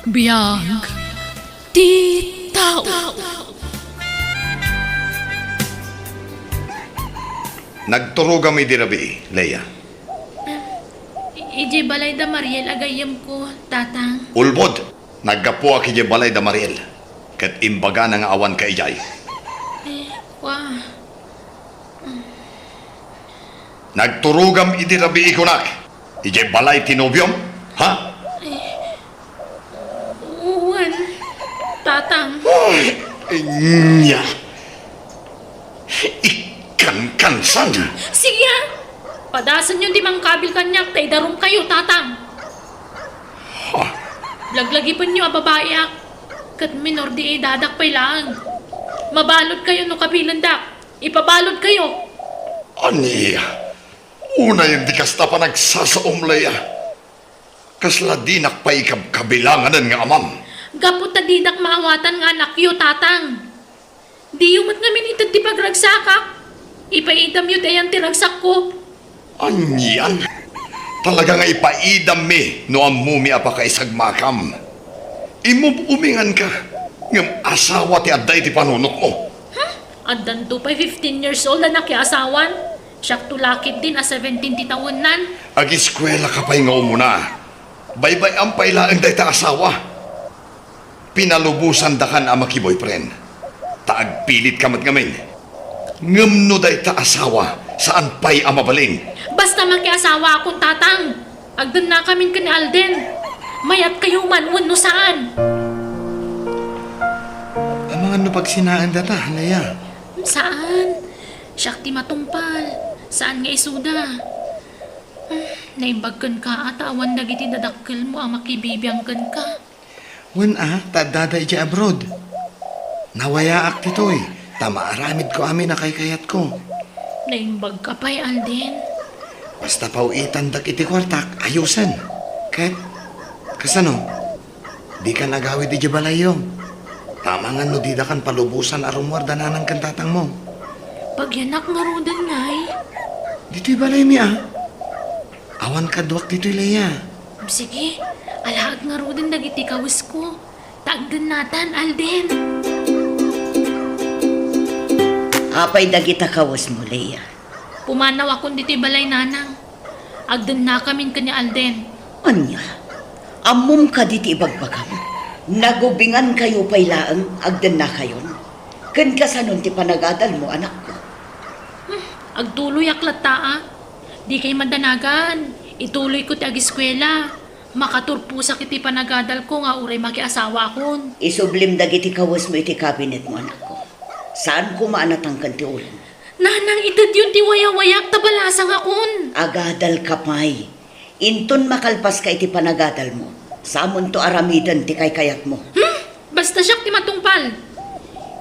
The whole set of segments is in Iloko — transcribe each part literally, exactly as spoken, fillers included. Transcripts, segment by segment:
Biag ti tao. Nagturogam idi rabii, Leia. Idiay balay da Mariel a gayyemko, Tatang. Ulbod! Naggapuak idiay balay da Mariel, ket imbagana nga awanka idiay. Eh, kua. Nagturogam idi rabii kunak, idiay balay ti nobiom, ha? Eh, wen, Tatang. Ay, nya. Ikankansan. Sige, ah. Padasenyon ti mangkabil kaniak ta idarumkayo, Tatang. Ha? Laglagipenyo a babaiak, ket minor di edadak pay laeng. Mabaludkayo no kabilendak. Ipabaludkayo. Ania? Unayen ti kasta panagsasaom, Leia. Kasla dinak pay ikabkabilanganen nga amam. Gapu ta didak maawatan nga anakyo, Tatang. Diyo met ngamin ited ti pagragsakak. Ipaidamyo ti ayan ti ragsakko. Anian? Talaga nga ipaidammi no ammomi a pakaisagmakam. Imum-uminganka, ngem asawa ti adda iti panunotmo. Hmm? Addanto pay fifteen years old a nakiasawan. Siakto la ketdin a seventeen ti tawennan. Agiskuelaka pay nga umuna. Baybay-am pay laeng dayta asawa. Pinalubosandakan a makiboyfriend. Ta agpilitka met ngamin. Ngem no dayta asawa, saan pay a mabalin. Basta makiasawaakon, Tatang. Agdennakamin ken ni Alden. Mayatkayo man wenno saan. Amangan no pagsinaendata, Leia. Saan. Siak ti matungpal. Saan nga isuda. Naimbag kenka a ta awan dagiti dadakkelmo a makibibiang kenka. Wen a, ta addada idiay abroad. Nawayaak ditoy, ta maaramidko amin a kaykayatko. Naimbagka pay, Alden. Basta paw-itandak iti kuartak, ayosen. Ket, kasano? Dikan agawid idiay balayyo. Amangan no didakan palubosan a rummuar da nanang ken tatangmo. Pagyanak ngaruden, Nay. Ditoy balaymi, a. Awan kaduak ditoy, Leia. Sige, alaek ngaruden dagiti kawesko. Ta agdennatan, Alden. Apay dagita kawesmo, Leia? Pumanawakon ditoy balay, Nanang. Agdennakamin ken ni Alden. Ania? Ammom kadi ti ibagbagam? Nagubingankayo pay laeng agdennakayon? Ken kasanon ti panagadalmo, anakko? Hmm, agtuloyak latta, a. Dikay madanagan. Ituloyko ti agiskuela. Makaturposak iti panagadalko nga uray makiasawakon. Isublim dagiti kawesmo iti kabinetmo, anakko. Saan koma a natangken ti ulen. Nanang, itedyon ti wayawayak ta balasangakon. Agadalka pay. Inton makalpaska iti panagadalmo, samonto aramiden ti kaykayatmo. Hmm? Basta siak ti matungpal.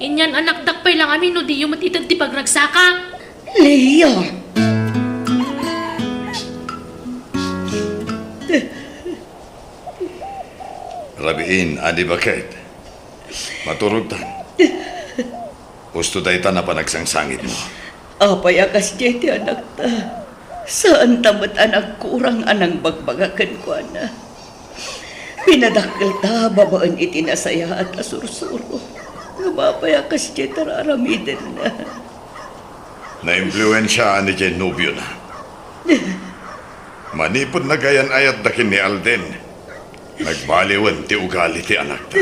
Inyan anakdak pay la ngamin no diyo met ited ti pagragsakak. Leia! Rabiin, Adi Baket. Maturogtan. Usto dayta a panagsangsangitmo. Apay a kasdiay ti anakta? Saanta met a nagkurang a nangbagbaga kenkuana. Pinadakkelta babaen iti nasayaat a sursuro. Ngem apay a kasdiay ti aramidenna? Naimpluensiaan idiay nobiona. Manipud nagayan-ayatda ken ni Alden, nagbaliwen ti ugali ti anakta.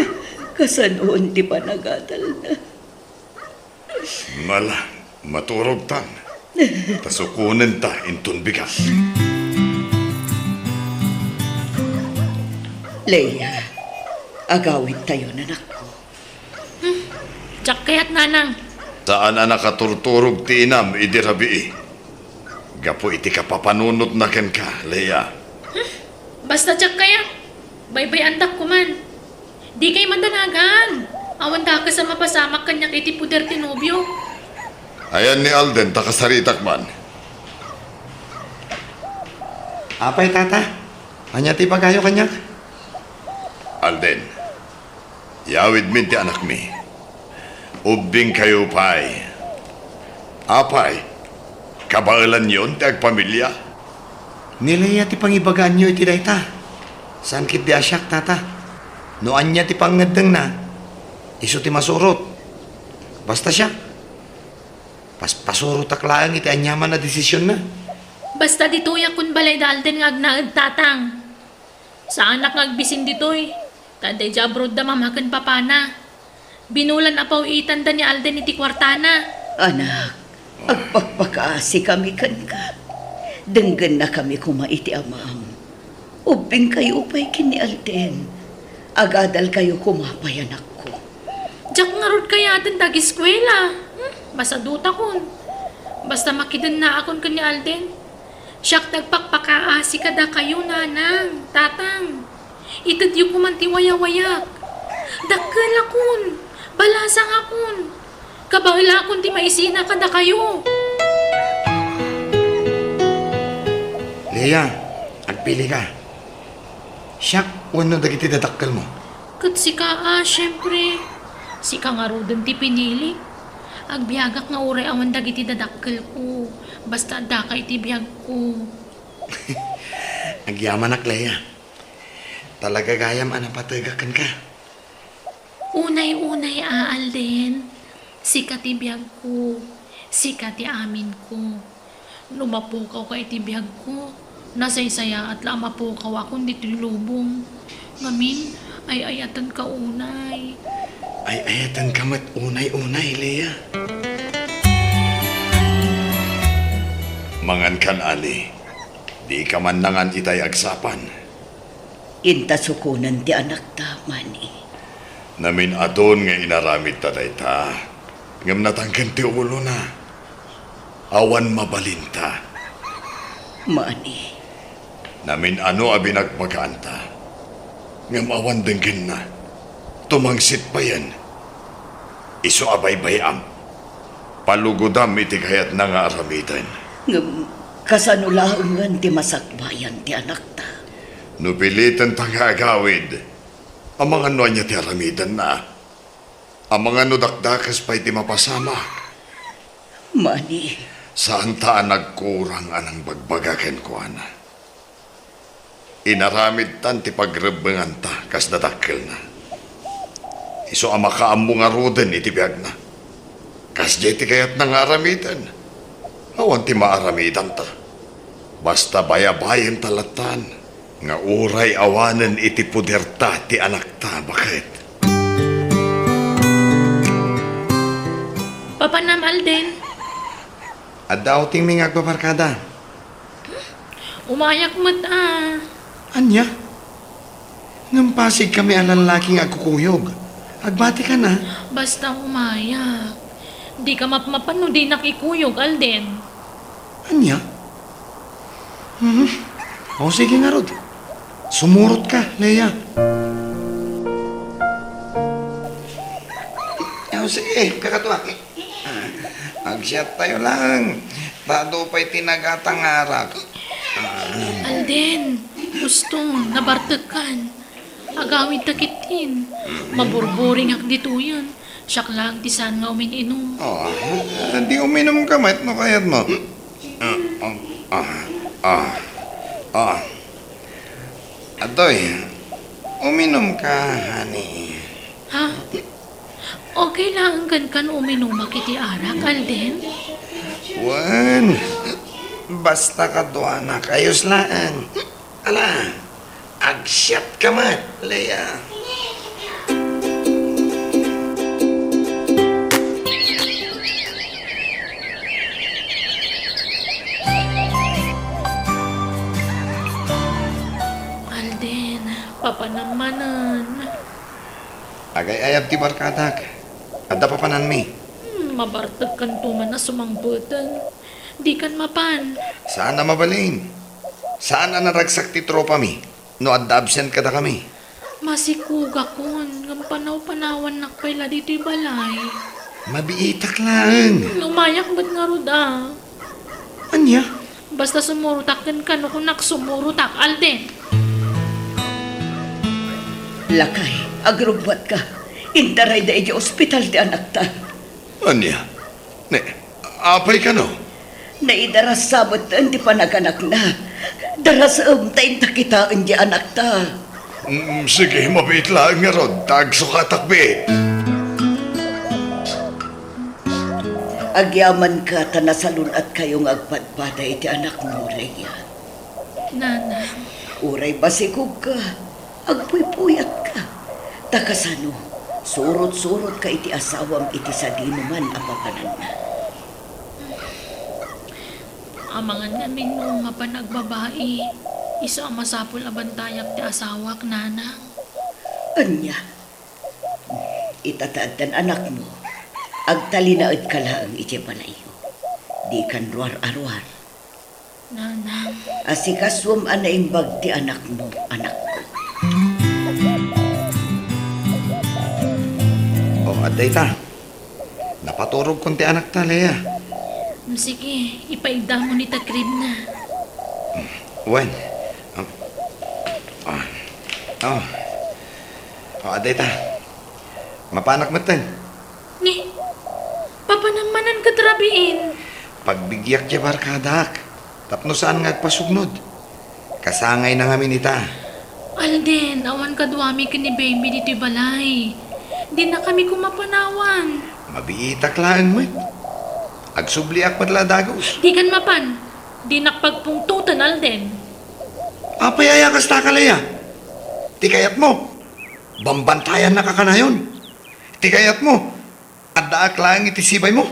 Kasanoon ti panagadalna? Ala, maturogtan. Ta sukonenta inton bigat. Leia, agawidtayon, anakko. Hmm, diak kayat, Nanang. Saan a nakaturturog ti inam idi rabii. Gapu iti kapapanunotna kenka, Leia. Hmm, basta diak kayat. Baybay-andak koman. Dikay madanagan. Awan dakes a mapasamak kaniak iti poder ti nobio. Ayan ni Alden ta kasaritak man. Apay, tata? Ania ti ibagayo kaniak? Alden, yawidmin ti anakmi. Ubbingkayo pay. Apay, kabaelanyon ti agpamilia? Ni Leia ti pangibagaanyo iti dayta. Saan ketdi a siak, tata. No ania ti pangngeddengna, isu ti masurot. Basta siak, pas-, pasurotak laeng iti aniaman a desisionna. Basta ditoyak kun balay da Alden nga agnaed, Tatang. Saanak nga agbisin ditoy, ta adda idiay abroad da Mama ken Papana. Binulan a paw-itanda ni Alden iti kuartana. Anak, agpakpakaasikami kenka. Denggennakami koma iti amam. Ubbingkayo pay ken ni Alden. Agadalkayo koma pay, anakko. Diak ngarud kayaten ta ageskuela. Hmm, masadutakon. Basta makidennaakon ken ni Alden. Siak ti agpakpakaasi kadakayo, Nanang, Tatang. Itedyo koman ti wayawayak. Dakkelakon, balasangakon. Kabaelakon ti maisina kadakayo. Lea, agpilika. Siak wenno dagiti dadakkelmo? Ket sika a, siempre. Sika ngaruden ti pinili. Agbiagak nga uray awan dagiti dadakkelko. Basta addaka iti biagko. Agyamanak, Lea. Talaga gayam a napategak kenka. Unay-unay a, Alden. Sika ti biagko. Sika ti aminko. No mapukawka iti biagko, nasaysayaat la a mapukawakon ditoy lubong. Ngamin, ay-ayatenka unay. Ay-ayatenka met unay-unay, Lea. Mangankan, Ali. Dika man nangan itay agsapan. Inta sukonen ti anakta, Mani. Namin-adun nga inaramidta dayta, ngem natangken ti ulona. Awan mabalinta. Mani. Namin-ano a binagbagaanta, ngem awan denggenna. Tumangsit payen. Isu a baybay-am. Palugodam iti kayatna nga aramiden. Ngem kasano laengen ti masakbayan ti anakta? No pilitenta nga agawid, amangan no ania ti aramidenna. Amangan no dakdakes pay ti mapasamak. Mani. Saanta a nagkurang a nangbagbaga kenkuana. Inaramidtan ti pagrebbenganta kas dadakkelna. Isu a makaammo ngaruden iti biagna. Kasdiay ti kayatna nga aramiden. Awan ti maaramidanta. Basta bayabayenta lattan nga uray awanen iti poderta ti anakta, baket. Papanam, Alden. Adda outingmi nga agbabarkada. Umayak met a. Ania? Ngem pasigkami a lallaki nga agkukuyog. Agbatikan a. Basta umayak. Dika mapmapan no dinak ikuyog, Alden. Ania? Mhm. O, sige ngarud. Sumurotka, Lea. O, sige, kakadua. Agsiattayo laeng. Ta adu pay ti nagata nga arak. Alden, Uston, nabartekkan. Agawidta ketdin. Maburburingak ditoyen. Siak laeng ti saan nga umin-inum. O, di uminumka met no kayatmo. Ah, ah, ah, ah. Atoy, uminumka, honey. Ha? Okay laeng kenka no uminumak iti arak, Alden? Wen, basta kaduana, kayus laeng. Ala, agsiatka met, Lea. Alden, papanam manen. Agay-ayab ti barkadak. Adda papananmi. Hmm, mabartekkanto man a sumangbeten. Dikan mapan. Saan a mabalin. Saan a naragsak ti tropami no adda absent kadakami. Masikugakon, ngem panaw-panawannak pay la ditoy balay. Mabiitak laeng. Hmm, umayak met ngarud a. Ania? Basta sumurotak kenka no kunak sumurotak, Alden. Lakay, agrubbuatka. Intarayda idiay ospital ti anakta. Ania? Ne, apay kano? Naidarasa metten ti panaganakna. Darasem ta inta kitaen ti anakta. Mm, sige, mabiit laeng ngarud, ta agsukatak biit. Agyamanka ta nasalun-atkayo nga agpadpada iti anakmo, Rhea. Nanang. Uray basikogka, agpuypuyatka. Ta kasano, surot-surotka iti asawam iti sadino man a papananna. Amangan ngamin no mapan agbabai, isu a masapul a bantayak ti asawak, nanang. Ania? Ita ta addan anakmo, agtalinaedka laeng idiay balayyo. Dikan ruar-aruar. Nanang. Asikasuem a naimbag ti anakmo, anakko. O, adda ita. Napaturogkon ti anakta, Lea. Sige, ipaigdamon ita crib na. Wen. Ah. Ah. Oh. O, adda ita. Mapanak metten. Ni, papanam manen ket rabiin. Pagbigiak ti barkadak. Tapno saan nga agpasugnod. Kasangayna ngamin ita. Alden, awan kaduami ken ni Baby ditoy balay. Dinakami koma panawan. Mabiitak laeng met. Agsubliak met la dagus. Dikan mapan. Dinak pagpungtoten, Alden. Apay aya kasta, Lea? Ti kayatmo, bambantayannak a kanayon. Ti kayatmo, addaak laeng iti sibaymo.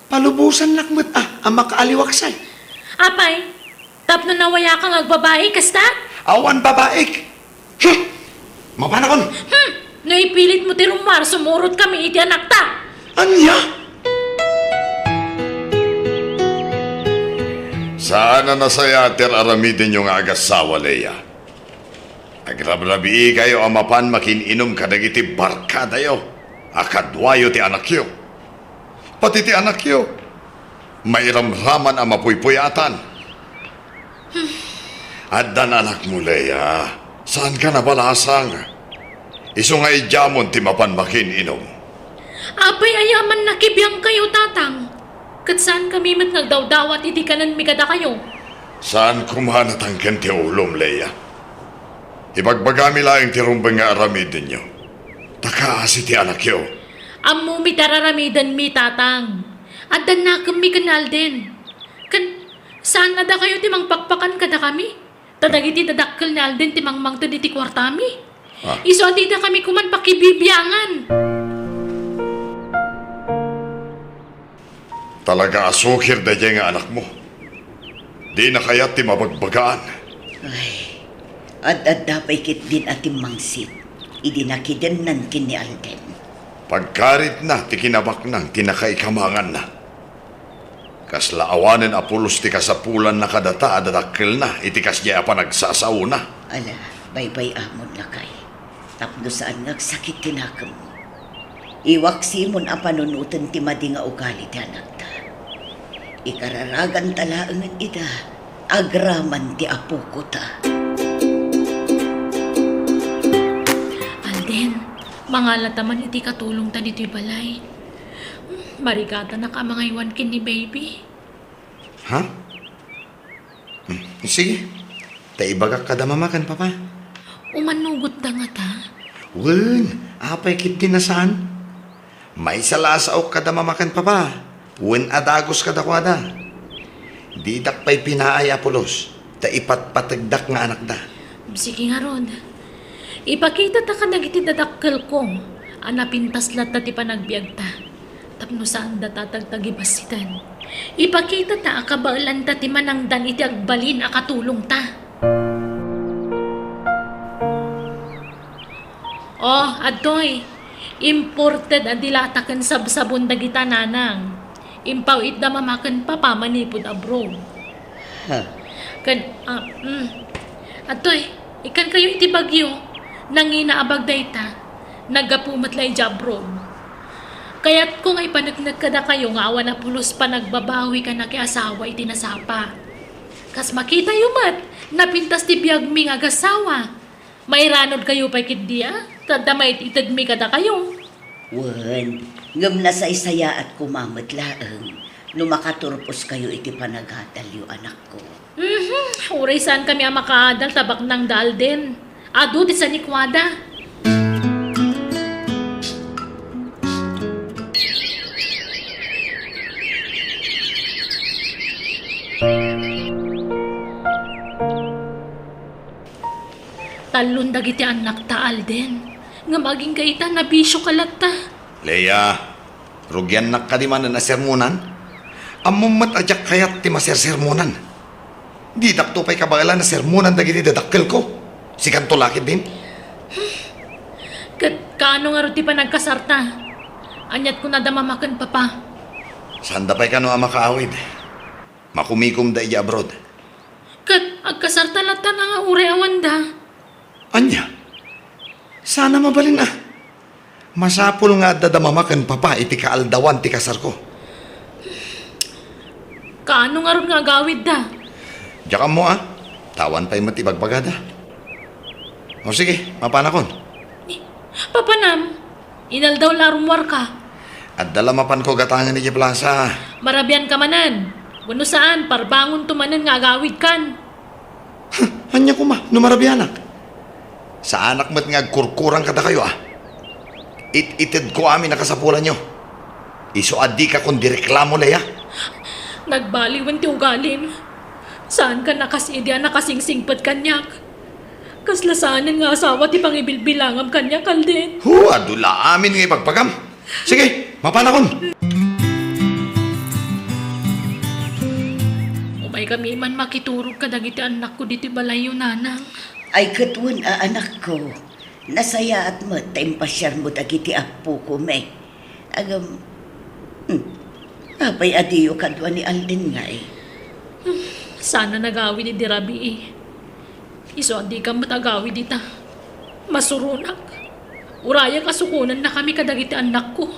Palubosannak met a, a makaaliwaksay. Apay, tapno nawayakang agbabai kasta? Awan babaik. Hmm! Mapanakon! Hmm! No ipilitmo ti rummuar, sumurotkami iti anakta. Ania? Saan a nasayaat ti ar-aramidenyo nga agassawa, Lea. Agrabrabiikayo a mapan makin-inom kadagiti barkadayo a kaduayo ti anakyo. Pati ti anakyo, mairamraman a mapuypuyatan. Addan anakmo, Lea. Saanka nabalasang. Isu nga idiamon ti mapan makin-inom. Apay aya a mannakibiangkayo, Tatang? Ket saankami met nga agdawdawat idi kanenmi kadakayo. Saan koma a natangken ti ulom, Lea. Ibagbagami laeng ti rumbeng nga aramidenyo. Ta kaasi ti anakyo. Ammomi ti ar-aramidenmi, Tatang. Addan nakemmi ken Alden. Ken saan a dakayo ti mangpakpakan kadakami? Ta dagiti dadakkel ni Alden ti mangmangted iti kuartami. Ah. Isu a didakami koman pakibibiangan. Talaga a sukir daydiay nga anakmo. Dina kayat ti mabagbagaan. Ay, ad-adda pay ketdin a timmangsit idi nakidennan ken ni Alden. Pagkaritna ti kinabaknang ti nakaikamanganna. Kasla awanen a pulos ti kasapulanna kadata a dadakkelna iti kasdiay a panagsasaona. Ala, baybay-amon, lakay. Tapno saan nga agsakit ti nakemmo. Iwaksimon a panunoten ti madi nga ugali ti anakta. Ikararaganta laengen ida agraman ti apokota. Alden, mangalata man iti katulongta ditoy balay. Marigatanak a mangaywan ken ni Baby. Ha? Hmm, sige. Ta ibagak kada mama ken papa. Umannugotda ngata? Wen, apay ketdi a saan? Maysa la a saok kada mama ken papa. Wen a dagus kadakuada. Didak pay pinaay a pulos, ta ipatpategdak nga anakda. Sige ngarud. Ipakitata kadagiti dadakkelko a napintas latta ti panagbiagta. Tapno saanda ta tagtagibassiten. Ipakitata a kabaelanta ti manangdan iti agbalin a katulongta. Oh, adtoy. Imported a dilata ken sabsabon dagita, nanang. Impaw-itda mama ken papa manipud abroad. Ha? Ken, ah, mm. Adtoy, ikkankayo iti bagyo. Nangina a bag dayta. Naggapu met la idiay abroad. Kayatko nga ipaneknek kadakayo nga awan a pulos panagbabawi ken nakiasawa iti nasapa. Kas makitayo met, napintas ti biagmi nga agassawa. Mairanudkayo pay ketdi a, ta adda maititedmi kadakayo. Wen, ngem nasaysayaat koma met laeng no makaturposkayo iti panagadalyo, anakko. Mhm, uray saankami a makaadal ta baknang da Alden. Adu ti sanikuada. Tallon dagiti annakta, Alden. Ngem agingga ita, nabisioka latta. Leia, rugiannak kadi manen a sermonan? Ammom met a diak kayat ti masersermonan. Didakto pay kabaelan a sermonan dagiti dadakkelko. Sikanto la ketdin? Ket kaano ngarud ti panagkasarta? Aniat kunada mama ken papa? Saanda pay kano a makaawid. Makumikomda idiay abroad. Ket agkasarta latta nga uray awanda. Ania? Saan a mabalin a. Masapul nga adda da mama ken papa iti kaaldawan ti kasarko. Kaano ngarud nga agawidda? Diak ammo a. Ta awan pay met ibagbagada. O sige, mapanakon. Papanam, inaldaw la rummuarka. Adda la mapanko gatangen idiay plasa. Marabianka manen. Wenno saan, parbangonto manen nga agawidkan. Huh, ania koma no marabianak? Saanak met nga agkurkurang kadakayo a. It-itedko amin a kasapulanyo. Isu a dika kon di reklamo, Leia. Nagbaliwen ti ugalim. Saanka a kas idi a nakasingsingpet kaniak. Kasla saanen nga asawa ti pangibilbilangam kaniak, Alden. Hu, adu la amin nga ibagbaga. Sige, mapanakon. Umaykami man makiturog kadagiti annakko ditoy balayyo, nanang. Ay, ket wen a, anakko, nasayaat met ta impasiarmo dagiti appoko, me. Agam, hmm, apay a diyo kadua ni Alden ngay? Saan a nagawid idi rabii. Isu a dika met agawid ita. Masuronak. Urayak a sukonannakami kadagiti annakko.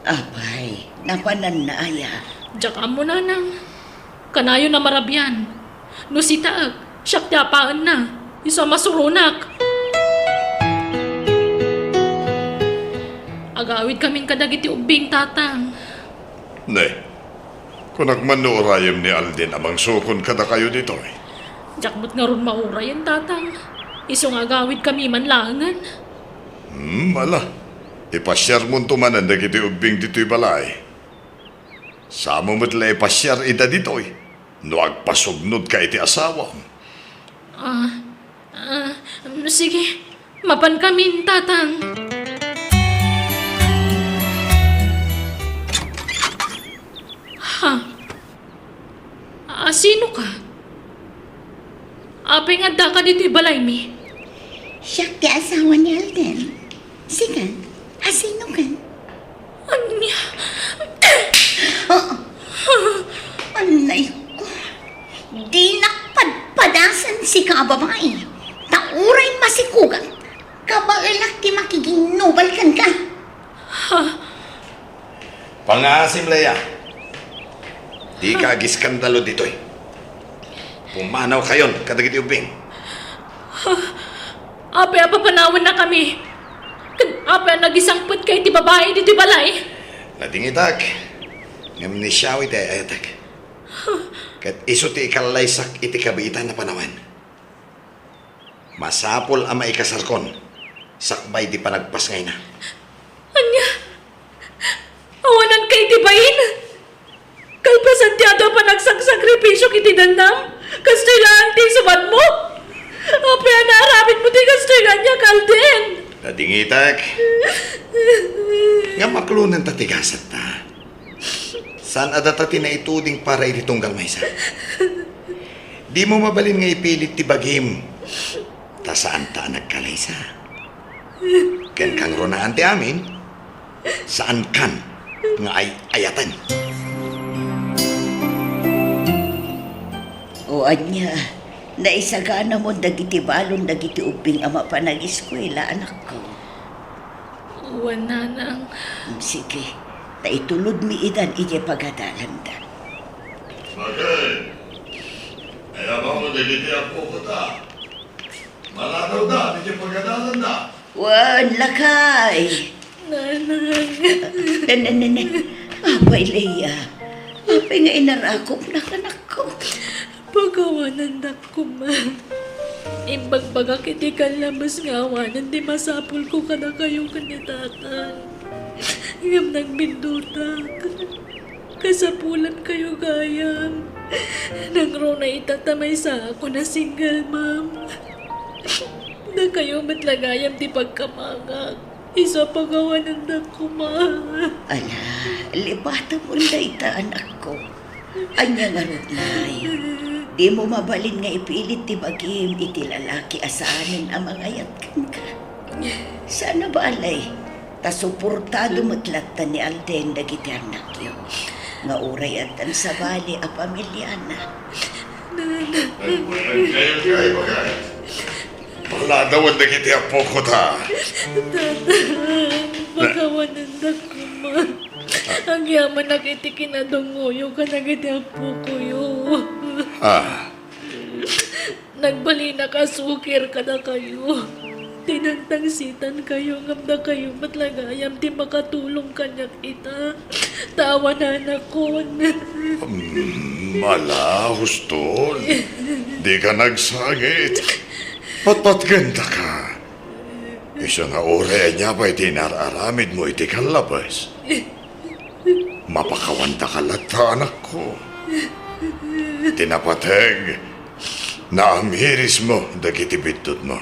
Apay, napananna aya? Diak ammo, nanang. Kanayon a marabian. No sitaek, siak ti apaenna. Isu a masuronak. Agawidkamin kadagiti ubbing, tatang. Ne, kunak man no urayem ni Alden a mangsukon kadakayo ditoy. Diak met ngarud maurayen, tatang. Isu nga agawidkami man laengen. Hmm, ala. Ipasiarmonto manen dagiti ubbing ditoy balay. Samo met la ipasiar ida ditoy no agpasugnodka iti asawam. Ah, ah, sige. Mapankamin, tatang. Ha? Asinoka? Apay nga addaka ditoy balaymi? Siak ti asawa ni Alden. Sika, asinoka? Ania? Oh. Anay ko. Dinak padpadasen sika a babai. Ta uray masikugak, kabaelak ti makiginnubal kenka. Ha? Pangngaasim, Leia. Dika agiskandalo ditoy. Pumanawkayon kadagiti ubbing. Apay a papanawennakami? Ken apay a nagisangpetka iti babai ditoy balay? Nadingitak, ngem ni Shawi ti ay-ayatek. Ket isu ti ikallaysak iti kabiitan a panawen. Masapul a maikasarkon sakbay ti panagpasngayna. Ania? Awananka iti bain? Kalpasan ti adu a panagsaksakripisio iti dannam? Kastoy laeng ti isubatmo? Apay a naaramidmo ti kastoy nga ania, Alden? Nadingitek. Ngem maklonenta ti gasetta. Saan a data ti naituding para iti tunggal maysa. Dimo mabalin nga ipilit ti bagim, ta saanta a nagkalaysa. Ken kangrunaan ti amin, saankan nga ay-ayaten. O ania, naisaganamon dagiti balon dagiti ubbing a mapan agiskuela, anakko? Wen, nanang. Mm, sige. Ta itulodmi idan idiay pagadalanda. Bakit? Ay, abang mo dagiti apo ko ta. Maladawda, idiay pagadalanda. Wen, lakay. Nanang. Ne, ne, ne, ne. Apay, Leia. Apay nga inarakop na, anakko? Pagawanandak koma. Imbagbagak iti kallabes nga awanen ti masapulko kadakayo ken ni Tatang. Ngem nagbindutak. Kasapulankayo gayam. Nangruna ita ta maysaakon a single mom. Dakayo met la gayam ti pagkamangak. Isu a pakawanendak koma. Ala, lipatem dayta, anakko. Ania ngarud, Nay? Dimo mabalin nga ipilit ti bagim iti lalaki a saanen a mangayat kenka. Saan a bale, ta suportado met latta ni Alden dagiti annakyo, nga uray addan sabali a pamiliana. Nana. Paladawan dagiti apoko ta. Tata, pakawanendak koma. Agyamanak iti kinadungoyo kadagiti apokoyo. Ah. Nagbalinak a sukir kadakayo. Tinangtangsitankayo ngem dakayo met la gayam ti makatulong kaniak ita. Ta awananakon. Mm, ala, huston. Dika nagsangit. Patpatgentaka. Isu nga uray ania pay ti inar-aramidmo iti kallabes, mapakawantaka latta, anakko. Ti napateg, naamirismo dagiti biddutmo.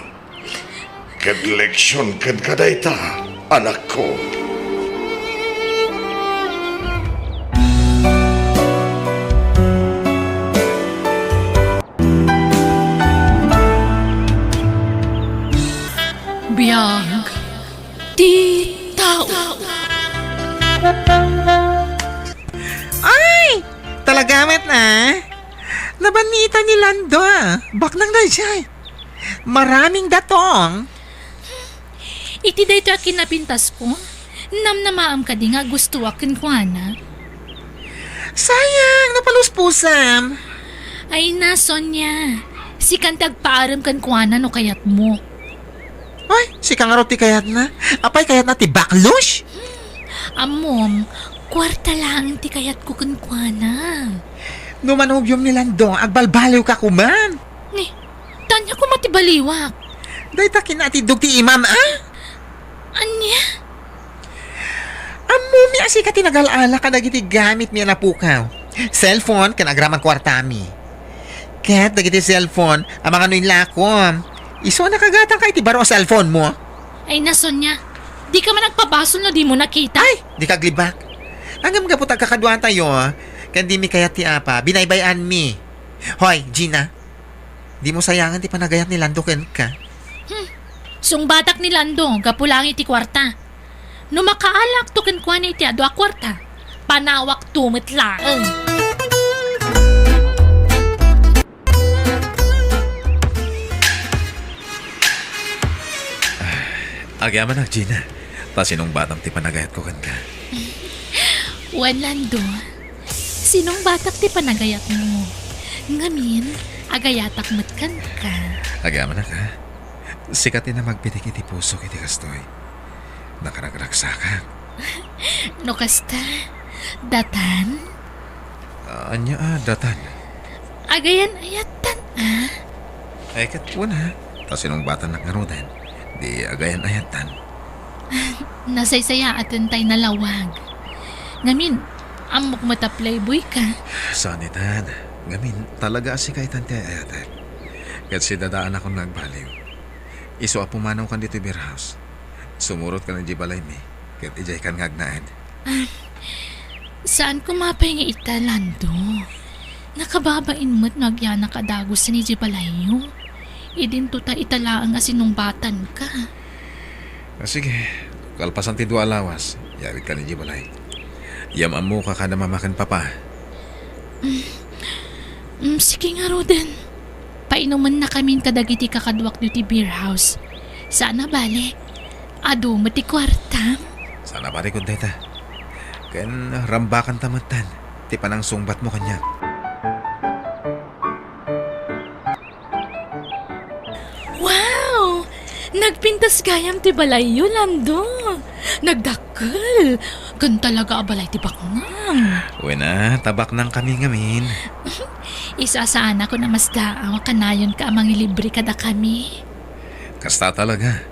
Ket leksion kenka dayta, anakko. Biag ti tao. Ay! Talaga met, a? Nabannitan ni Lando, a. Baknang daydiay. Maraming datong. Iti daytoy a kinapintasko, namnamaam kadi nga agustoak kenkuana? Sayang, napaluspusam. Ay na, Sonia. Sikan ti agpaarem kenkuana no kayatmo. Ay, sika ngarud ti kayatna? Apay, kayatna ti baklos? Ammom, kuarta laeng ti kayatko kenkuana. No manobiom ni Lando, agbalbaliwka koma. Ni, ania koma ti baliwak? Dayta kinatiddog ti imam, a? Ania? Ammomi a sika ti nagal-ala kadagiti gamitmi a napukaw. Cellphone ken agraman kuartami. Ket dagiti cellphone, amangan no inlakom. Isu a nakagatangka iti baro a cellphone mo. Ay na, Sonia, dika man agpabasol no dimo nakita. Ay, dika aglibak. Ngem gapu ta agkakaduatayo, ken dimi kayat ti apa, binaybay-anmi. Hoy, Gina, dimo sayangen ti panagayat ni Lando kenka. Hmm. Sungbatak ni Lando, gapu laeng iti kuarta. No makaalakto kenkuana iti adu a kuarta, panawakto met laeng. Agyamanak, Gina, ta sinungbatam ti panagayatko kenka. Wen, Lando, sinungbatak ti panagayatmo. Ngamin, agayatak met kenka. Agyamanak, a? Sika ti namagbitik iti pusok iti kastoy. Nakaragragsakak. No kasta, datan? Ania a datan? Agayan-ayattan, a? Ay, ket wen, a? Ta sinungbatannak ngaruden, di agayan-ayattan. Nasaysayaaten tay nalawag. Ngamin, ammok met a playboy ka. Saan itan. Ngamin, talaga a sika itan ti ay-ayatek. Ket sidadaanakon nga agbaliw. Isu a pumanawkan ditoy beer house. Sumurotkan idiay balaymi, ket idiaykan nga agnaed. Ah, saan koma pay nga ita, Lando? Nakababain met no agyanak a dagusen idiay balayyo. Idinto ta ita laeng a sinungbatanka. Ah, sige, kalpasan ti dua a lawas, yawidkan idiay balay. Yam-ammoka kada mama ken papa. Mm, mm, sige ngaruden. Painumennakamin kadagiti kakaduak ditoy beer house. Saan a bale, adu met ti kuartam. Saan a bale, kud dayta. Ken rambakanta metten ti panangsungbatmo kaniak. Wow! Nagpintas gayam ti balayyo, Lando. Nagdakkel. Ken talaga a balay ti baknang. Wen a, ta baknangkami ngamin. Isu a saanak a masdaaw a kanayonka a mangilibre kadakami. Kasta talaga.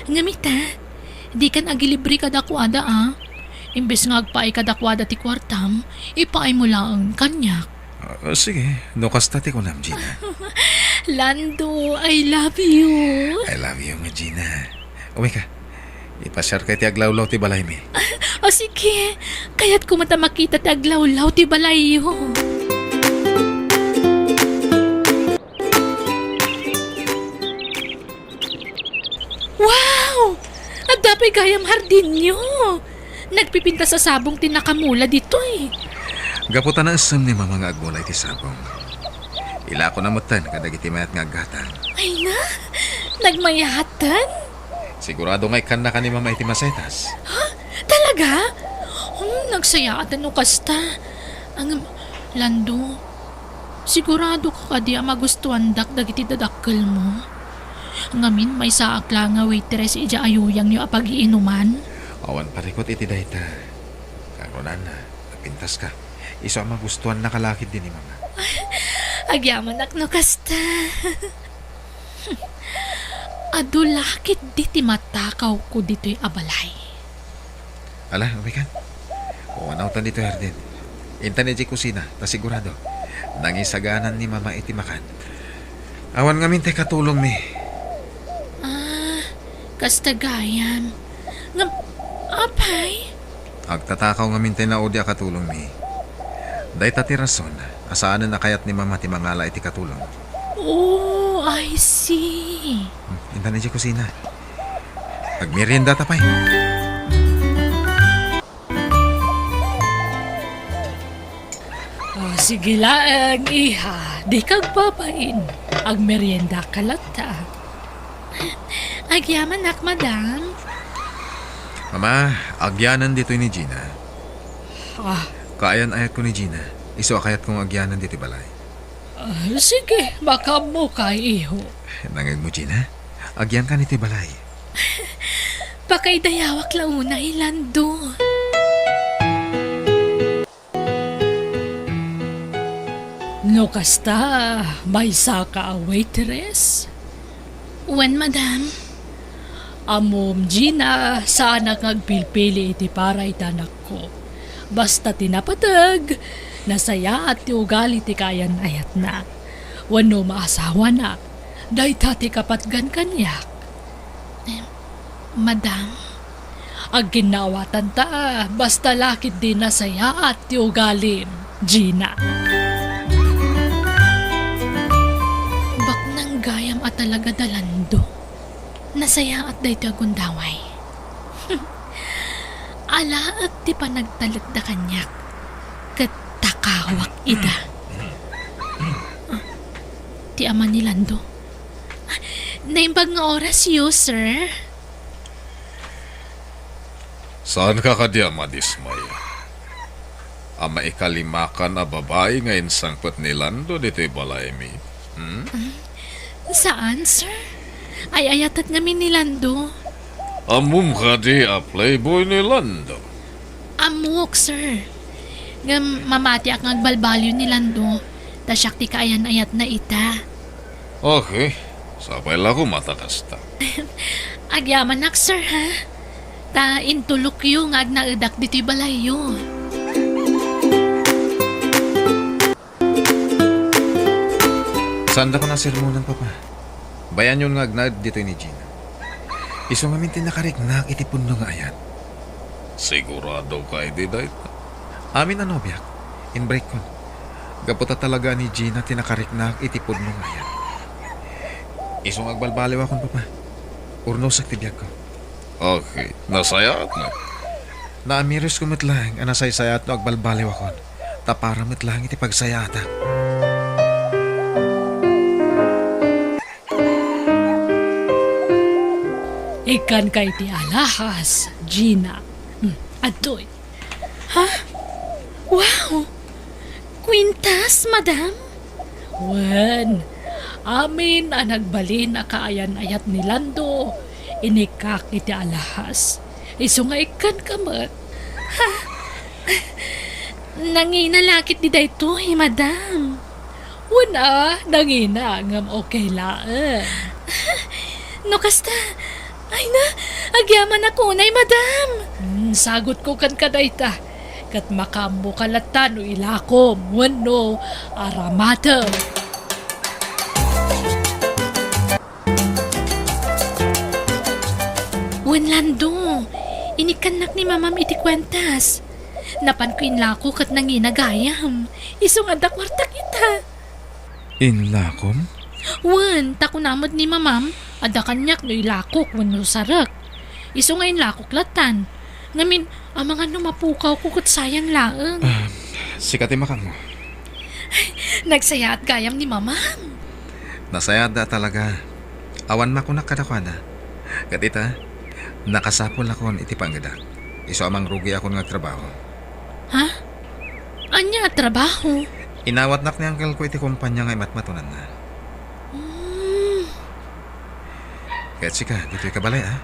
Ngem ita, dikan agilibre kadakuada, a. Imbes nga agpaay kadakuada ti kuartam, ipaaymo laeng kaniak. Ah, sige, no kasta ti kunam, Gina. Lando, I love you. I love you, Gina. Umay ka. Ipasiarka iti aglawlaw ti balaymi. O sige, kayatko met a makita ti aglawlaw ti balayyo. Wow! Adda pay gayam hardinyo. Nagpipintas a sabong ti nakamula ditoy. Gapu ta naisem ni Mama nga agmula iti sabong, ilakona metten kadagiti mayat nga aggatang. Ay na, nagmayaten? Sigurado nga ikkannaka ni Mama iti masetas. Ha? Talaga? Hmm, nagsayaat no kasta. Ang, Lando, sigurado ka kadi a magustuandak dagiti dadakkelmo? Ngamin, maysaak la nga waitress idiay ayuyangyo a pagiinuman? Awan parikut iti dayta. Kakunana, napintaska. Isu a magustuannaka la ketdi ni Mama. Agyamanak no kasta. Adu la ketdi ti matakawko ditoy a balay. Ala, umaykan. Pumanawtan ditoy hardin. Intan idiay kusina, ta sigurado, nangisaganan ni Mama iti makan. Awan ngamin ti katulongmi. Ah, kasta gayam. Ngem, apay? Agtatakaw ngamin ti naudi a katulongmi. Dayta ti rason a saanen a kayat ni Mama ti mangala iti katulong. Oh, I see. Hmm, intan idiay kusina. Agmeriendata pay. Ah, sige laeng, iha. Dika agbabain. Agmeriendaka latta. Agyamanak, madam. Mama, agyanan ditoy ni Gina. Ah. Kaayan-ayatko ni Gina. Isu a kayatko nga agyanan ditoy balay. Ah, sige, makaammoka, iho. Nangngegmo, Gina? Agyanka ditoy balay. Pakaidayawak la unay, Lando. No kasta, maysaka a waitress? Wen, madam. Ammom, Gina, saanak nga agpilpili iti para iti anakko. Basta ti napateg, nasayaat ti ugali ti kaayan-ayatna. Wenno maasawana, dayta ti kapatgan kaniak. Em, madam? Agginnaawatanta, basta la ketdi nasayaat ti ugalim, Gina. Baknang gayam a talaga da Lando. Nasayaat daytoy a gundaway. Alaek ti panagtalekda kaniak, ket takawak ida. Ah, ti ama ni Lando. Ah, naimbag nga orasyo, sir. Saanka kadi a madismaya a maikalimakan a babai nga insangpet ni Lando ditoy balaymi? Hmm? Saan, sir? Ay-ayatek ngamin ni Lando. Ammom kadi a playboy ni Lando? Ammok, sir. Ngem mamatiak nga agbalbaliw ni Lando, ta siak ti kaayan-ayatna ita. Okay. Sapay la koma ta kasta. Agyamanak, sir, ha? Ta intulokyo nga agnaedak ditoy balayyo. Saandakon a sermonen, Papa. Bayanyon nga agnaed ditoy ni Gina. Isu ngamin ti nakariknak iti pudno nga ayat. Sigurado ka idi dayta? Amin a nobiak, inbreakkon. Gapu ta talaga ni Gina ti nakariknak iti pudno nga ayat. Isu nga agbalbaliwakon, Papa. Urnosek ti biagko. Okay, nasayaat met. Naamirusko met laeng a nasaysayaat no agbalbaliwakon, ta para met laeng iti pagsayaatak. Ikkanka iti alahas, Gina. Hmm, adtoy. Ha? Wow! Kwintas, madam? Wen, amin a nagbalin a kaayan-ayat ni Lando, inikkak iti alahas. Isu nga ikkanka met. Ha? Nangina la ketdi daytoy, madam. Wen a, nangina, ngem okay laeng. No kasta, ay na, agyamanak unay, madam. Hmm, sagutko kenka dayta. Ket makaammoka latta no ilakom wenno aramatem. Wen, Lando, inikkannak ni Mamam iti kuentas. Napanko inlako ket nangina gayam. Isu nga adda kuarta kita. Inlakom? Wen, ta kuna met ni Mamam, adda kaniak no ilakok wenno sarek. Isu nga inlakok lattan. Ngamin, amangan no mapukawko ket sayang laeng. Ah, sika ti makanmo. Nagsayaat gayam ni Mamam. Nasayaatda talaga. Awan makunak kadakuada. Ket ita, nakasapulakon iti pangedak. Isu a mangrugiakon nga agtrabaho. Ha? Ania a trabaho? Inawatnak ni uncle-ko iti kompania nga imatmatonanna. Hmm. Ket sika, ditoy ka balay, a?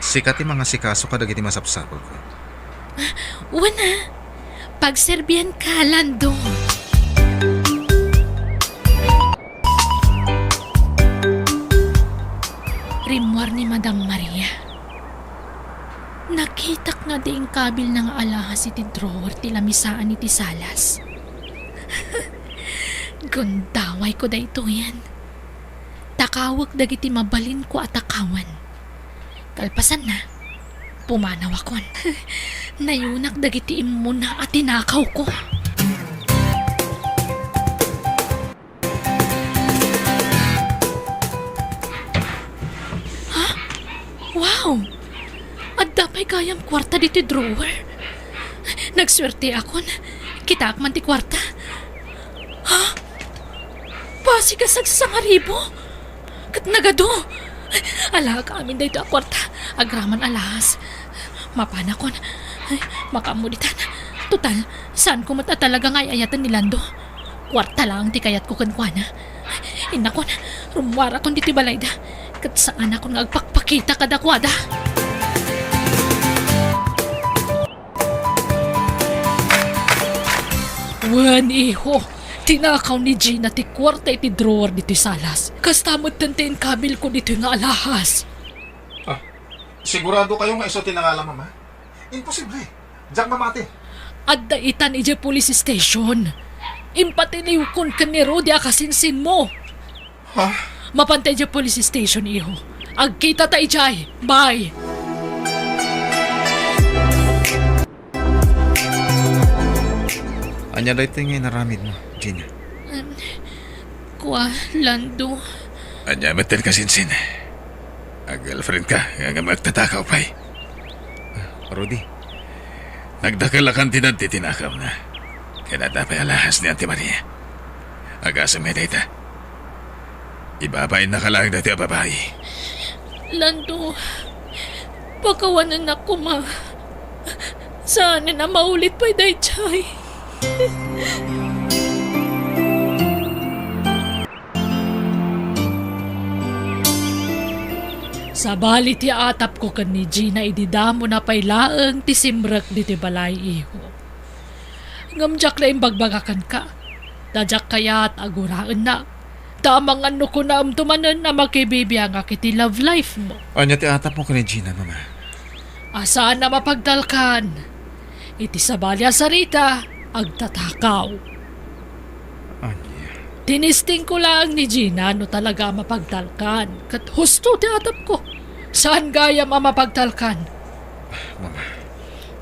Sika ti mangasikaso kadagiti masapsapulko. Wen a, pagserbianka, Lando. Rimmuar ni Madam Maria. Nakitak nga di inkabilna nga alahas iti drawer ti lamisaan iti salas. Gundawayko daytoyen. Takawek dagiti mabalinko a takawan. Kalpasanna, pumanawakon. Nayunak dagiti immuna a tinakawko. Ha? Wow! Adda pay gayam kuarta ditoy drawer. Nagsuerteakon. Kitaak man ti kuarta. Ha? Basig a sagsasangaribu? Ket nagadu. Alaak amin daytoy a kuarta. Agraman alahas. Mapanakon. Ay, makaammo ditan. Total, saanko met a talaga nga ay-ayaten ni Lando. Kuarta laeng ti kayatko kenkuana. Innakon, rummuarakon ditoy balayda. Ket saanakon nga agpakpakita kadakuada. Wen, iho, tinakaw ni Gina ti kuarta iti drawer ditoy salas. Kasta metten ti inkabilko ditoy nga alahas. Ah, sigurado kayo nga isu ti nangala, Mama? Imposible. Diak mamati. Adda itan idiay police station. Impatiliwkon ken ni Rudy a kasinsinmo. Ha? Mapanta idiay police station, iho. Agkitata idiay. Bye. Ania daytoy nga inaramidmo, Gina? Em, kua, Lando. Ania met ti kasinsin? Ag-girlfriend ka, ngem agtatakaw pay. Rudy, nagdakelakan ti nagtitinakawna. Ken adda pay alahas ni Auntie Maria. Agasem met dayta. Ibabain na ka laeng daytoy a babai. Lando, pakawanennak koma. Saanen a maulit pay daytoy. Sabali ti atapko ken ni Gina idi damo na pay laeng ti simrek ditoy balay, iho. Ngem diak la imbagbaga kenka, ta diak kayat a guraennak. Ta amangan no kunaemto manen a makibibiangak iti love life mo. Ania ti atapmo ken ni Gina, Mama? A saan a mapagtalkan. Iti sabali a sarita, agtatakaw. Ania? Tinistingko laeng ni Gina no talaga a mapagtalkan. Ket husto ti atapko. Saan gayam a mapagtalkan. Mama.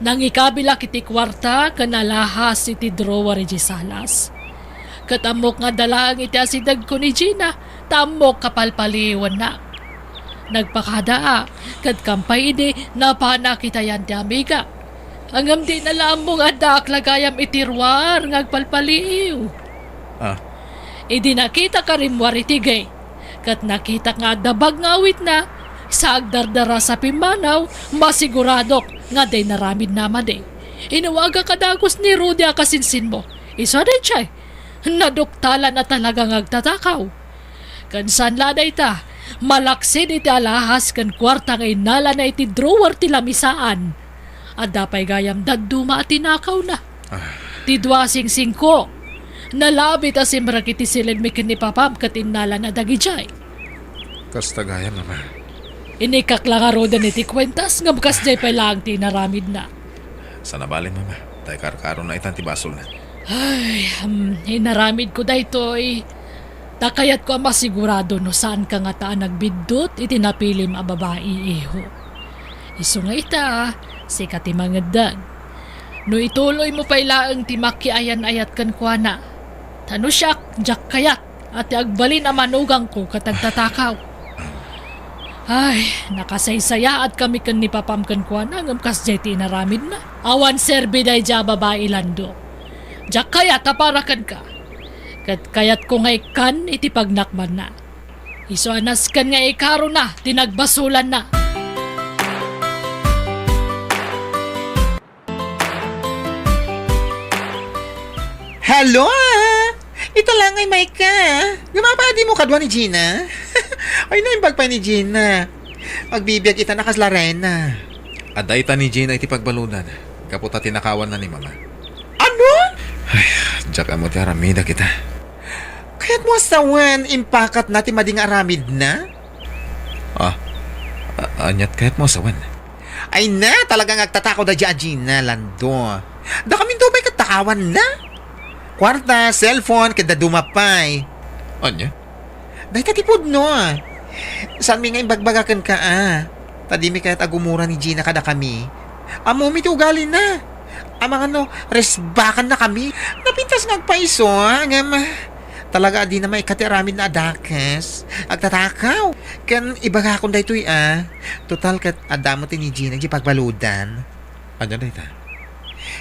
Nangikabilak iti kuarta ken alahas iti drawer idiay salas. Ket ammok nga adda laeng iti asidegko ni Gina, ta ammok a palpaliiwennak. Nagpakadaak, ket kampay idi napanak itayan ti amigak. Ngem dina la ammo nga addaak la gayam iti ruar nga agpalpaliiw. Ah. Idi nakitak a rimmuar iti gate, ket nakitak nga adda bag nga awitna, sa agdardarasa pimmanaw, masiguradok nga adda inaramidna a madi. Inawagak a dagus ni Rudy a kasinsinmo. Isu a daydiay, naduktalan a talaga nga agtatakaw. Ken saan la a dayta, malaksid iti alahas ken kuarta nga innalana iti drawer ti lamisaan. Adda pay gayam dadduma a tinakawna. Ah. Ti dua a singsingko, Nalabit a simrek iti siled mi ken ni Papam ket innalana dagidiay. Kasta gayam, Mama. Inikak la ngaruden iti kuentas, ngem kasdiay pay laeng ti inaramidna. Saan a bale, Mama. Ta ikarkarona itan ti basolna. Ay, hmm, inaramidko daytoy. Ta kayatko a masigurado no saanka ngata a nagbiddut iti napilim a babai, iho. Isu nga ita, sika ti mangeddeng. No ituloymo pay laeng ti makiayan-ayat kenkuana. Ta no siak, diak kayat a ti agbalin a manugangko ket agtatakaw. Ay, nakasaysayaatkami ken ni Papam kenkuana ngem kasdiay ti inaramidna. Awan serbi daydiay a babai, Lando. Diak kayat a para kenka. Ket kayatko nga ikkan iti pagnakmanna. Isu a nasken nga ikarona ti nagbasolanna. Hello, ah! Ita la ngay, Micah. Ngem apay a dimo kadua ni Gina? Ay, naimbag pay ni Gina. Agbibiag ita a kas Lorena. Adda ita ni Gina iti pagbaludan, gapu ta tinakawanna ni Mama. Ano? Ay, diak ammo ti aramida kita. Kayatmo a sawen, impakatna ti madi nga aramidna? Ah, a-, aniat kayatmo a sawen? Ay na, talaga nga agtatakaw daydiay a Gina, Lando. Dakaminto pay ket takawanna. Kuarta, cellphone, ket dadduma pay. Ania? Dayta ti pudno. Saanmi nga imbagbaga kenka, a. Ta dimi kayat a gumura ni Gina kadakami. Ammomi ti ugalina. Amangan no, resbakanna kami. Napintas nga agpaiso, a, ngem, talaga a dina maikkat ti aramidna a dakes. Agtatakaw. Ken ibagakon daytoy, a. Total ket adda met ni Gina idiay pagbaludan. Ania dayta?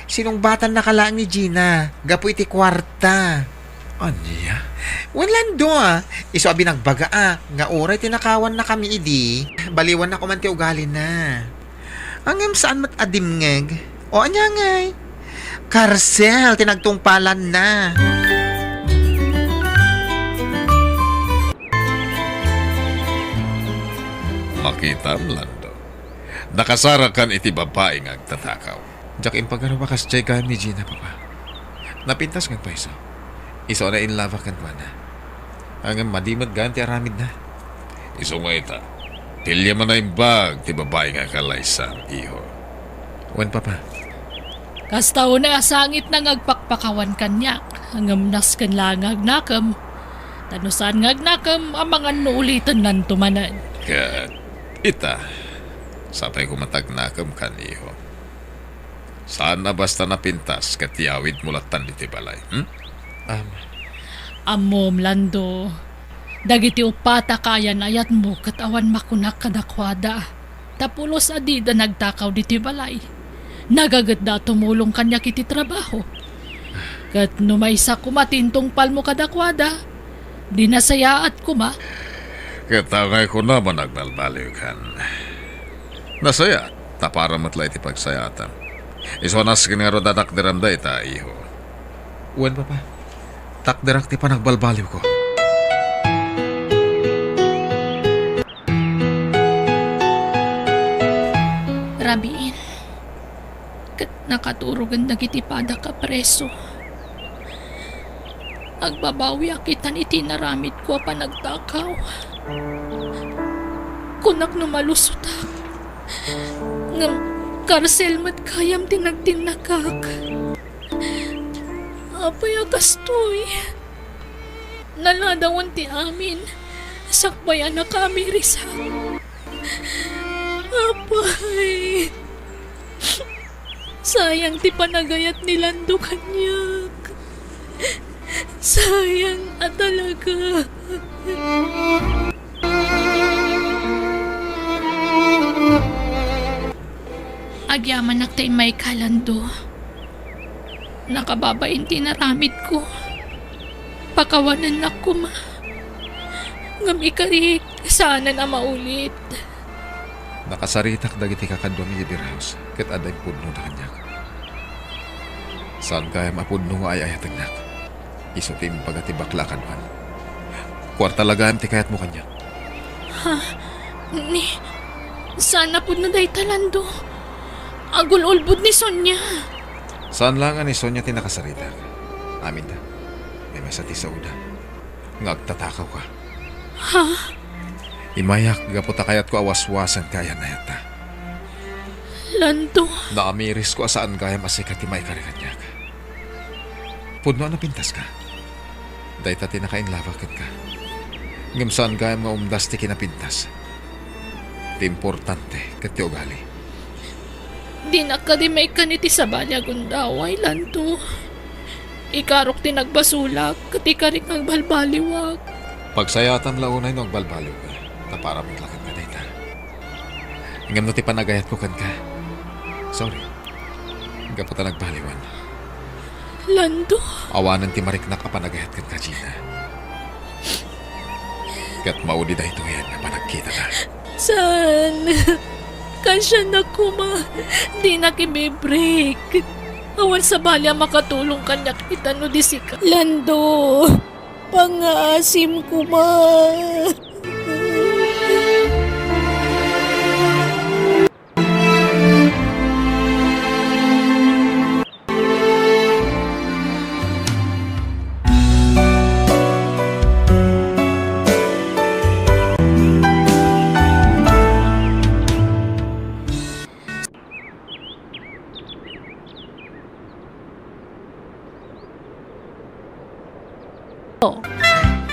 Sinungbatannaka laeng ni Gina gapu iti kuarta. Ania? Wen, Lando, a. Isu a binagbaga, a, nga uray tinakawannakami idi, baliwanna koman ti ugalina. Ngem saan met a dimngeg? O ania ngay? Karsel ti nagtungpalanna. Makitam, Lando. Nakasarakan iti babai nga agtatakaw. Diak impagarup a kasdiay gayam ni Gina, Papa. Napintas nga agpaiso. Isu a nainlabak kenkuana. Ngem madi met gayam ti aramidna. Isu nga ita, piliem a naimbag ti babai nga kalaysam, iho. Wen, Papa. Kasta unay a sangitna nga agpakpakawan kaniak, ngem nasken laeng nga agnakem. Ta no saan nga agnakem, amangan no ulitennanto manen. Ket ita, sapay koma ta agnakem kan, iho. Saan a basta napintas ket iyawidmo lattan ditoy balay, hmm? Am. Ammom, Lando, dagiti uppat a kaayan-ayatmo ket awan makunak kadakuada, ta pulos a dida nagtakaw ditoy balay. Nagagetda a tumulong kaniak iti trabaho. Ket no maysa koma ti intungpalmo kadakuada, di nasayaat koma. Ket angay kunam a nagbalbaliwkan. Nasayaat, ta para met la iti pagsayaatam. Isu a nasken ngarud a takderem dayta, iho. Wen, Papa. Takderak ti panagbalbaliwko. Rabiin, ket nakaturogen dagiti padak a preso. Agbabawiak itan iti inaramidko a panagtakaw. Kunak no malusotak, ngem karsel met gayam ti nagtinnakak. Apay a kastoy? Naladawan ti amin, sakbay a nakaamirisak. Apay, sayang ti panagayat ni Lando kaniak. Sayang a talaga. Agyamanak ta immayka, Lando. Nakababain ti inaramidko. Pakawanennak koma. Ngem ikarik, saanen a maulit. Nakasaritak dagiti kakaduam idiay beer house, ket adda impudnona kaniak. Saan gayam a pudno nga ay-ayatennak. Isu ti imbaga ti bakla a kaduan. Kuarta la gayam ti kayatmo kaniak. Ha? Ni, saan a pudno dayta, Lando. Agul-ulbod ni Sonia. Saan la nga ni Sonia ti nakasaritak. Aminta. Mesa ti saoda nga agtatakawka. Ha? Imayak gapu ta kayatko a waswasanka a yan-ayatta. Lando. Naamirisko a saan gayam a sika ti maikari kaniak. Pudno a napintaska. Dayta ti nakainlabak kenka. Ngem saan gayam nga umdas ti kinapintas. Ti importante ket ti ugali. Dinak kadi maikkan iti sabali a gundaway, Lando. Ikarok ti nagbasolak, ket ikarik nga agbalbaliwak. Pagsayatam la unay no agbalbaliwka, ta para met la kenka dayta. Ngem no ti panagayatko kenka, sorry. Gapu ta nagbaliwan. Lando. Awanen ti mariknak a panagayat kenka, Gina. Ket maudi daytoyen a panagkitana. Saan? Kasianak koma. Dinak ibibreak. Awan sabali a makatulong kaniak ita no di sika. Lando, pangngaasim koma.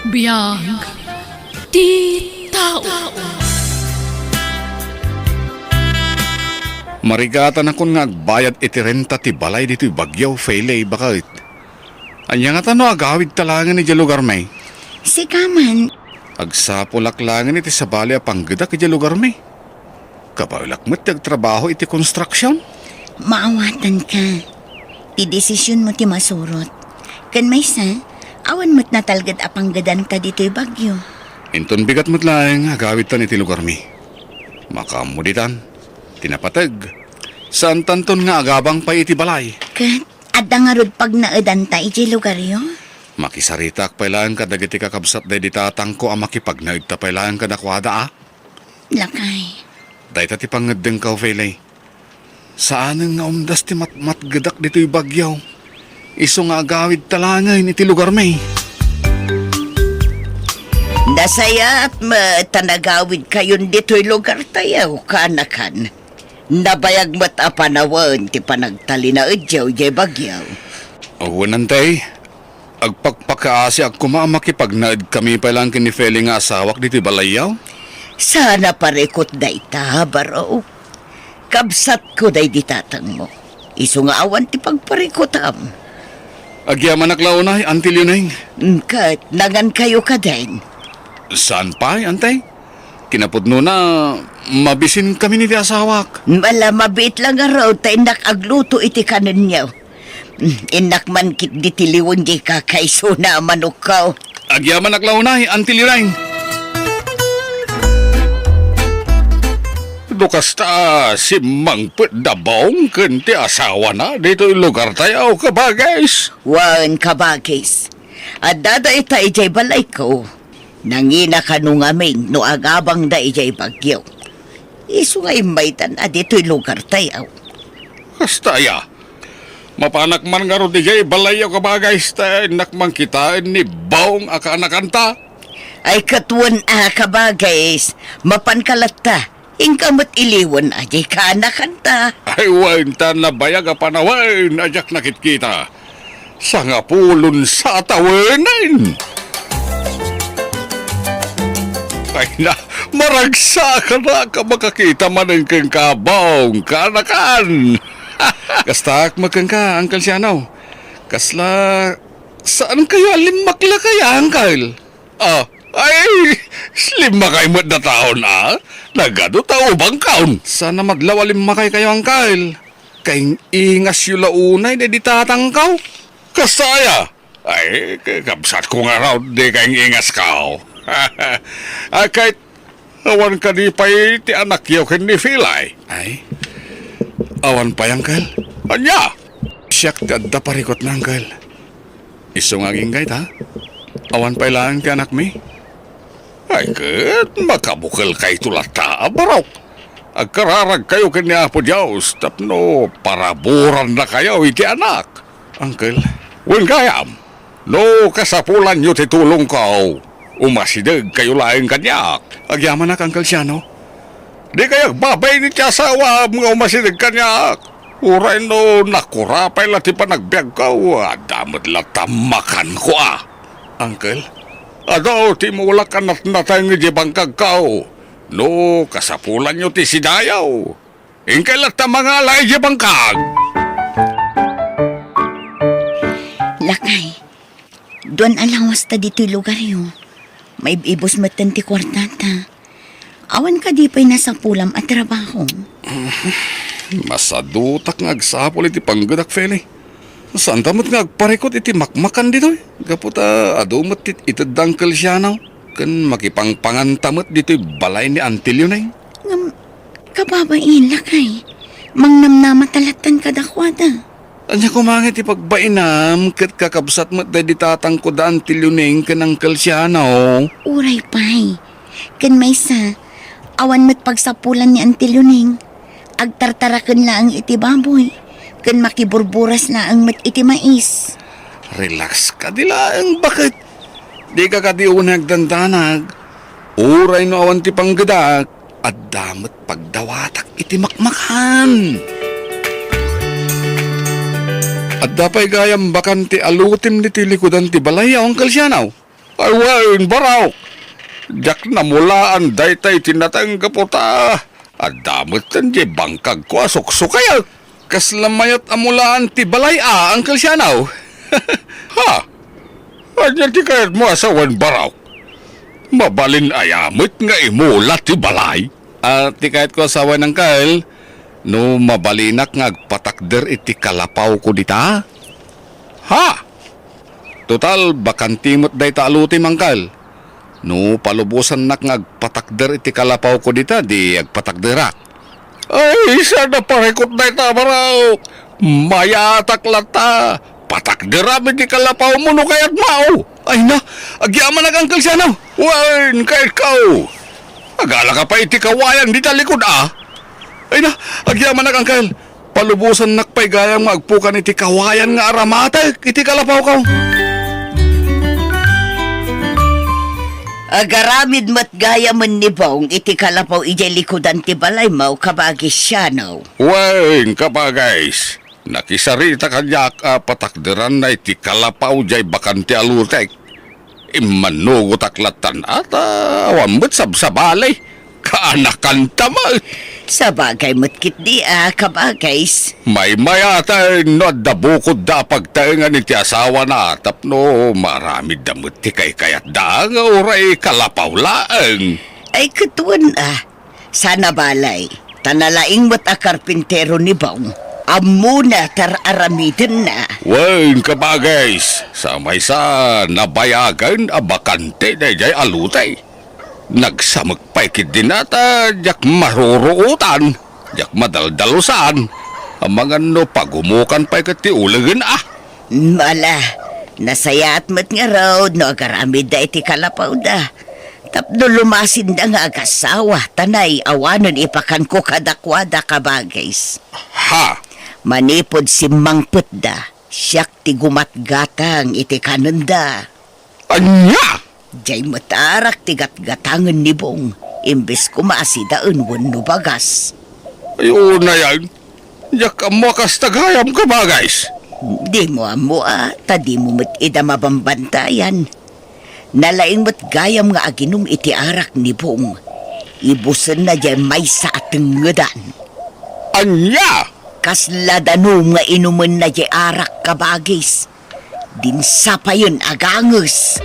Biag ti tao. Marigatanakon nga agbayad iti renta ti balay ditoy Baguio, Fele, baket. Ania ngata no agawidta laengen idiay lugarmi? Sika man. Agsapulak laengen iti sabali a panggedak idiay lugarmi. Kabaelak met ti agtrabaho iti konstruksion. Maawatanka. Ti desisionmo ti masurot. Ken maysa, awan met natalged a panggedanta ditoy Baguio. Inton bigat met laeng, agawidtan iti lugarmi. Makaammo ditan, ti napateg, saantanton nga agabang pay iti balay. Ket adda ngarud pagnaedanta idiay lugaryo? Makisaritak pay laeng kadagiti kakabsat daydi tatangko a makipagnaedta pay laeng kadakuada, a? Lakay. Dayta ti pangngeddengko, Fele. Saanen nga umdas ti matmatgedak ditoy Baguio. Isu nga agawidta laengen iti lugarmi. Nasayaat met ta nagawidkayon ditoy lugartayo, kaanakan. Nabayag met a panawen ti panagtalinaedyo idiay Baguio. Wen, Antay. Agpakpakaasiak koma a makipagnaedkami pay laeng ken ni Fele nga asawak ditoy balayyo. Saan a parikut dayta, baro. Kabsatko daydi tatangmo. Isu nga awan ti pagparikutam. Agyamanak la unay, Auntie Leoneng. Mm, ket nangankayo kadin? Saan pay, Antay? Kinapudnona, mabisinkami ni ti asawak. Ala, mabiit la ngarud ta innak agluto iti kanenyo. Mm, innak man ketdi ti liwen diay kakaisuna a manokko. Agyamanak la unay, Auntie Leoneng. No kasta, simmangpet da Bong ken ti asawana ditoy lugartayo, kabagis. Wen, kabagis. Adda dayta idiay balayko. Nangina kano ngamin no agabangda idiay Baguio. Isu nga immaydan a ditoy lugartayo. Kasta aya. Mapanak man ngarud idiay balayyo, kabagis, ta innak man kitaen ni Bong a kaanakanta. Ay, ket wen a, kabagis, mapanka latta. Inka met iliwen a diay kaanakanta. Ay, wen, ta nabayag a panawen a diak nakitkita. Sangapulon sa tawenen. Ay na, maragsakan a makakita manen kenka, Bong, kaanakan. Kastak met kenka, Uncle Siano. Kasla, saankayo a limmakla kaya, Uncle? Ah, ay, limmakay met dataon, a? Nagadu ta ubangkaon. Saan a madlaw a limmakaykayo, Uncle. Kaing-ingasyo la unay daydi tatangko. Kasta aya? Ay, ka-, kabsatko ngarud, di kaing-ingasko. Ah, kay, awan kadi pay ti anakyo ken ni Fele? Ay, awan pay, Uncle. Ania? Siak ti adda parikutna, Uncle. Isu nga agingga ita, awan pay laeng ti anakmi. Ay, ket makabukelkayto latta, barok. Agkararagkayo ken ni Apo Dios tapno paraburannakayo iti anak. Uncle. Wen gayam. No kasapulanyo ti tulongko, umasidegkayo laeng kaniak. Agyamanak, Uncle Siano. Dikay agbabain iti asawaam nga umasideg kaniak. Uray no nakura pay la ti panagbiagko, adda met latta makanko a. Uncle? Adu ti imulak a natnateng idiay bangkagko. No kasapulanyo ti sidayo, inkay latta mangala idiay bangkag. Lakay, duan a lawasta ditoy lugaryo. Maib-ibus metten ti kuartata. Awan kadi pay nasapulam a trabaho? Masadutak nga agsapul iti panggedak, Feli. Saanta met nga agparikut iti makmakan ditoy, gapu ta adu met ti ited da Uncle Siano, ken makipangpanganta met ditoy balay ni Auntie Leoning. Ngem, kababain, lakay, mangnamnama ta lattan kadakuada. Ania koma ngay ti pagbainam ket kakabsat met daydi tatangko da Auntie Leoning ken Uncle Siano? Uray pay. Ken maysa, awan met pagsapulan ni Auntie Leoning. Agtartaraken laeng iti baboy, ken makiburburas laeng met iti mais. Relax kadi laeng, baket. Dika kadi unay agdandanag. Uray no awan ti panggedak, adda met pagdawatak iti makmakan. Adda pay gayam bakante a lutim ditoy likudan ti balay, Uncle Siano? Ay wen, Barok. Diak namulaan dayta iti nateng gapu ta adda metten diay bangkagko a suksukayek. Kasla mayat a mulaan ti balay a, Uncle Siano? Ha? Ania ti kayatmo a sawen, Barok? Mabalin aya met nga imula ti balay? Ah, ti kayatko a sawen, Uncle, no mabalinak nga agpatakder iti kalapawko dita? Ha? Total, bakante met dayta a lutim, Uncle. No palubosannak nga agpatakder iti kalapawko dita, di agpatakderak. Ay, saan a parikut dayta, Barok? Mayatak latta. Patakderam iti kalapawmo no kayatmo. Ay na, agyamanak, Uncle Siano. Wen, kayatko. Agalaka pay iti kawayan dita likud a. Ay na, agyamanak, Uncle. Palubosannak pay gayam nga agpukan iti kawayan nga aramatek iti kalapawko. Agaramid met gayamen ni Bong iti kalapaw idiay likudan ti balaymo, kabagis Siano. Wen, kabagis, nakisarita kaniak a patakderanna iti kalapaw diay bakante a lutek. Immannugotak lattan a ta awan met sabsabali. Kaanakanta met. Sabagay met ketdi a, kabagis. Maymayaten no adda bukodda a pagtaengan iti asawana tapno maaramidda met ti kaykayatda nga uray kalapaw laeng. Ay, ket wen a, saan a balay, ta nalaing met a karpintero ni Bong. Ammona ti ar-aramidenna. Wen, kabagis, sa maysa, nabayagen a bakante daydiay a lutay. Nagsamek pay ketdin a ta diak maruruotan, diak madaldalusan. Amangan no pagumukan pay ket ti ulegen a. Ala, nasayaat met ngarud no agaramidda iti kalapawda. Tapno lumasinda nga agasawa, ta nay awanen ipakanko kadakuada, kabagis. Ha? Manipud simmangpetda, siak ti gumatgatang iti kanenda. Ania? Diay met arak ti gatgatangen ni Bong, imbes koma a sidaen wenno bagas. Ay, unayan. Diak ammo a kasta gayam, kabagis. Dimo ammo a, ta dimo met ida mabambantayan. Nalaing met gayam nga aginum iti arak ni Bong. Ibusenna diay maysa a tengngedan. Ania? Kasla danum nga inumenna diay arak, kabagis. Dinsapayen a ganges.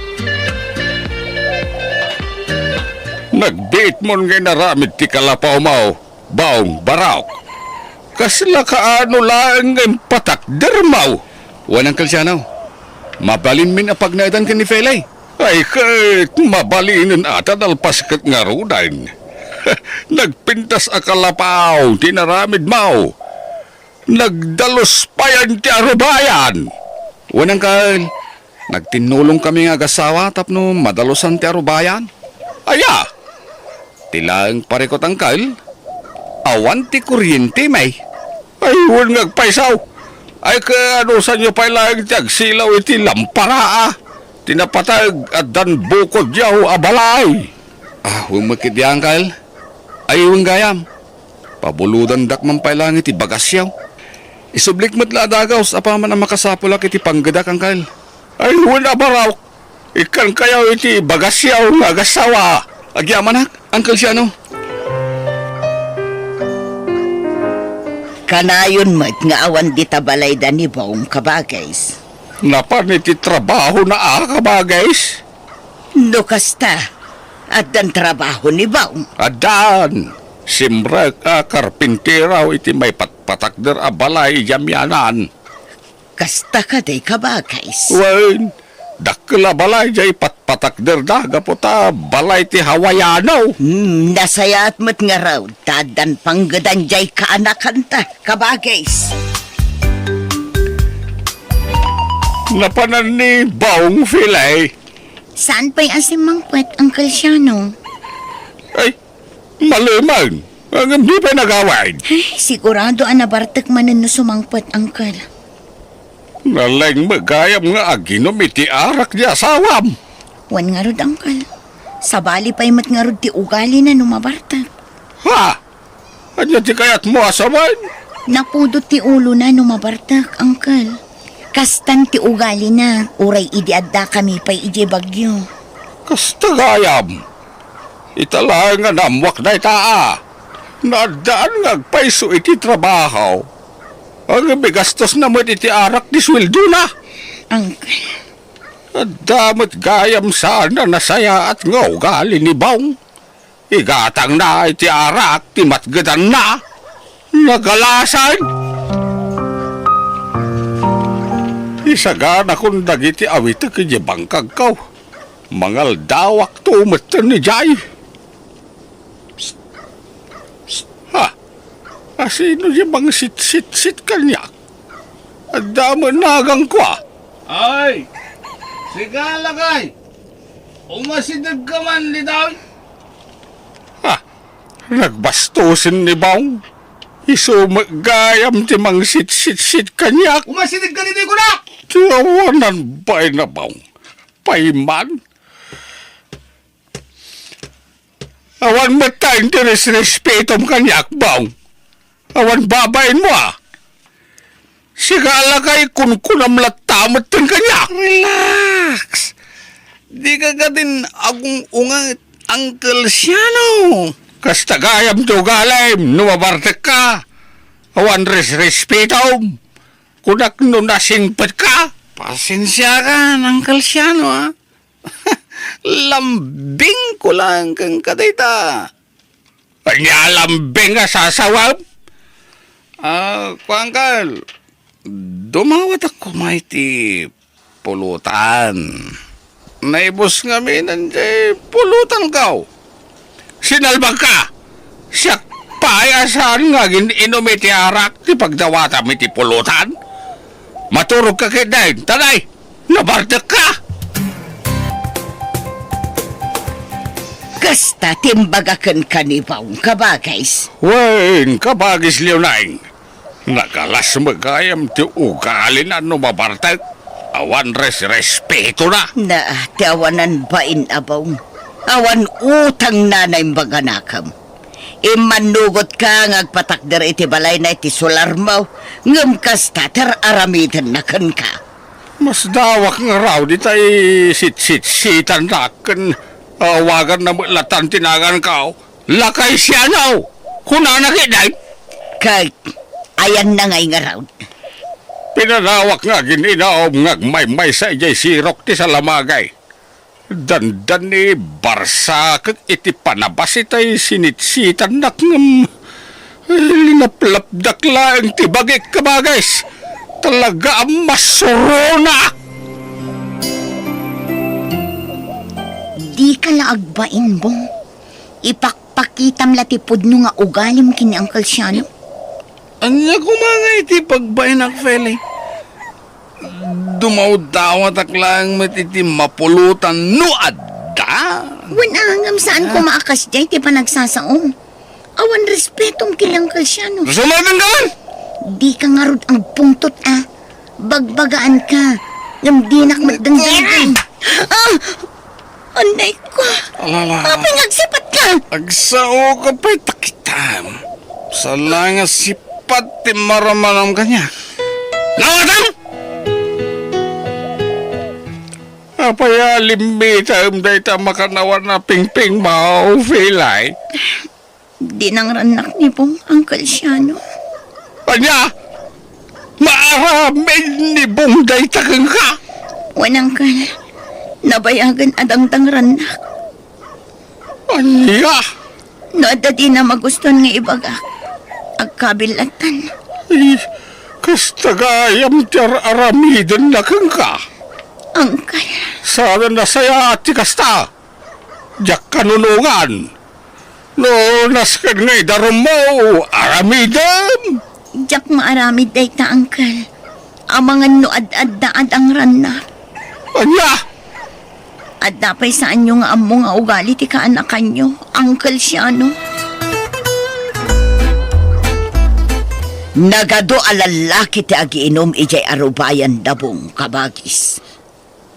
Nagbiitmon nga inaramid ti kalapawmo, Bong, Barok. Kasla kaano laeng nga impatakdermo? Wen, Uncle Siano, mabalinmin a pagnaedan ken ni Felay. Ay, ket mabalinen a ta nalpas ket ngaruden. Nagpintas a kalapaw ti inaramidmo. Nagdalus payen ti arubayan. Wen, Uncle, nagtinnulongkami nga agasawa tapno madalusan ti arubayan. Aya, ti laeng parikut, Uncle, awan ti kuryente, may. Ay, wen nga agpayso. Ay, kaanusanyo pay laeng ti agsilaw iti lampara, a? Ti napateg, addan bukodyo a balay. Ah, wen met ketdi, Uncle. Ay, wen gayam. Pabulodandak man pay laeng iti bagasyo. Isublik met la a dagaus apaman a makasapulak iti panggedak, Uncle. Ay, wen a baraok. Ikkankayo iti bagasyo nga agassawa. Agyamanak, Uncle Siano. Kanayon met nga awan dita balayda ni Bong, kabagis. Napan iti trabahona a, kabagis? No kasta, addan trabaho ni Bong? Addan. Simrek a karpintero iti maipatpatakder a balay idiay amianan. Kasta kadi, kabagis? Wen, dakkel a balay diay patpatakderda gapu ta balay ti Hawaiano. Hmm, nasayaat met ngarud ta addan panggedan diay kaanakanta, kabagis. Napanan ni Bong, Fili. Saan pay a simmangpet, Uncle Siano? Ay, maleman. Ngem di pay nagawid. Ay, sigurado a nabartek manen no sumangpet, Uncle. Naleng met gayam nga aginom iti arak ti asawam. Wen ngarud, Uncle. Sabali pay met ngarud ti ugalina no mabartek. Ha? Ania ti kayatmo a sawen? Napudot ti ulona no mabartek, Uncle. Kastan ti ugalina, uray idi addakami pay idiay Baguio. Kasta gayam. Ita laeng nga naammoak dayta, a. Naaddaan nga agpayso iti trabaho. Ngem igastosna met iti arak ti sueldona. Uncle. Adda met gayam saan a nasayaat nga ugali ni Bong. Igatangna iti arak ti matgedanna. Nagalasan! Isaganakon dagiti awitek idiay bangkagko. Mangaldawakto metten idiay. Psst! Psst! Ha? Asino diay mangsitsitsit kaniak? Adda met naganko, a? Ay! Sika, lakay! Umasidegka man ditoy? Ha? Nagbastosen ni Bong. Isu met gayam ti mangsitsitsitsit kaniak. Umasidegka ditoy, kunak! Ti awanan bain a Bong. Payman. Awan met ta iti resrespetom kaniak, Bong. Awan babainmo, a. Sika, lakay, kunkunam latta metten kaniak. Relax. Dika kadin agung-unget, Uncle Siano. Kasta gayam ti ugalim no mabartekka. Awan resrespetom. Kunak no nasingpetka. Pasensiakan, Uncle Siano, a. Lambingko laeng kenka dayta. Ania lambing a sasawem? Ah, kuan, Kal, dumawatak koma iti pulutan. Naibus ngamin diay pulutanko. Sinalbagka! Siak pay a saan nga agin-inum iti arak ti pagdawatam iti pulutan? Maturogka ketdin, ta nay, nabartekka! Kasta ti imbaga kenka ni Bong, kabagis. Wen, kabagis Leonine. Nagalas met gayam ti ugalina no mabartek. Awan resrespetona. Na, ti awanan bain a Bong. Awan utangna a naimbaganakem. Immannugotka nga agpatakder iti balayna iti solarmo, ngem kasta ti ar-aramidenna kenka. Masdawak ngarud itay sitsitsitannak ken awaganna met latta ti naganko. Lakay Siano, kunana ketdin. Ket, ayanna ngay ngarud? Pinanawak nga agin-inum nga agmaymaysa idiay sirok ti salamagay. Dandani, barsakek iti panabas itay sinitsitannak ngem linaplapdak laeng ti bagik, kabagis. Talaga a masuronak! Dika la agbain, Bong. Ipak- Pakitam la ti pudno nga ugalim ken ni Uncle Siano. Ania koma nga iti pagbainak, Feli? Dumawdawatak laeng met iti mapulutan no adda. Wen a, ngem saan koma a kasdiay ti panagsasaom. Awan respetom ken ni Uncle Siano. Sumuroteng ka man! Dika ngarud agpungtot, a. Bagbagaanka, ngem dinak met dengdenggen. Ah! Anay ko. Ala, ala. Apay nga agsipatka? Agsao ka pay ta kitam. Saan nga sipat ti maramanam kaniak. Nawatam! Apay a limmitaem dayta makannawan a pingpingmaw, Pilay? Dinangrannak ni Bong, Uncle Siano. Ania? Maaramid ni Bong dayta kenka? Wen, Uncle. Nabayagen a dangdangrannak. Ania? No adda dina magustuan nga ibagak, agkabil lattan. Ay, kasta gayam ti ar-aramidenna kenka. Uncle. Saan a nasayaat ti kasta. Diak kanunongan. No nasken nga idarummo, aramidem. Diak maaramid dayta, Uncle. Amangan no ad-adda a dangrannak. Ania? Adda pay saanyo nga ammo nga ugali ti kaanakanyo, Uncle Siano. Nagadu a lallaki ti agiinum idiay arubayan da Bong, kabagis.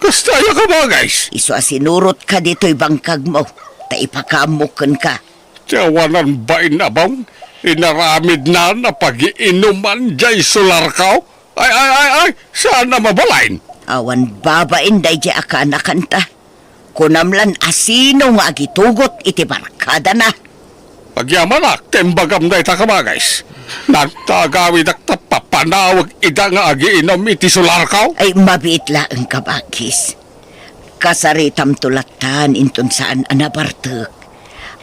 Kasta aya, kabagis? Isu a sinurotka ditoy bangkagmo, ta ipakaammok kenka. Ti awanan bain a Bong, inaramidna a pagiinuman diay sularko? Ay, ay, ay, ay, saan a mabalin? Awan babain daydiay a kaanakanta. Kunam lan a sino nga agitugot iti barkadana. Agyamanak, ti imbagam dayta, kabagis. Nagtagawidak ta papanawek ida nga agiinum iti sularko? Ay, mabiit laeng, kabagis. Kasaritamto lattan inton saan a nabartek.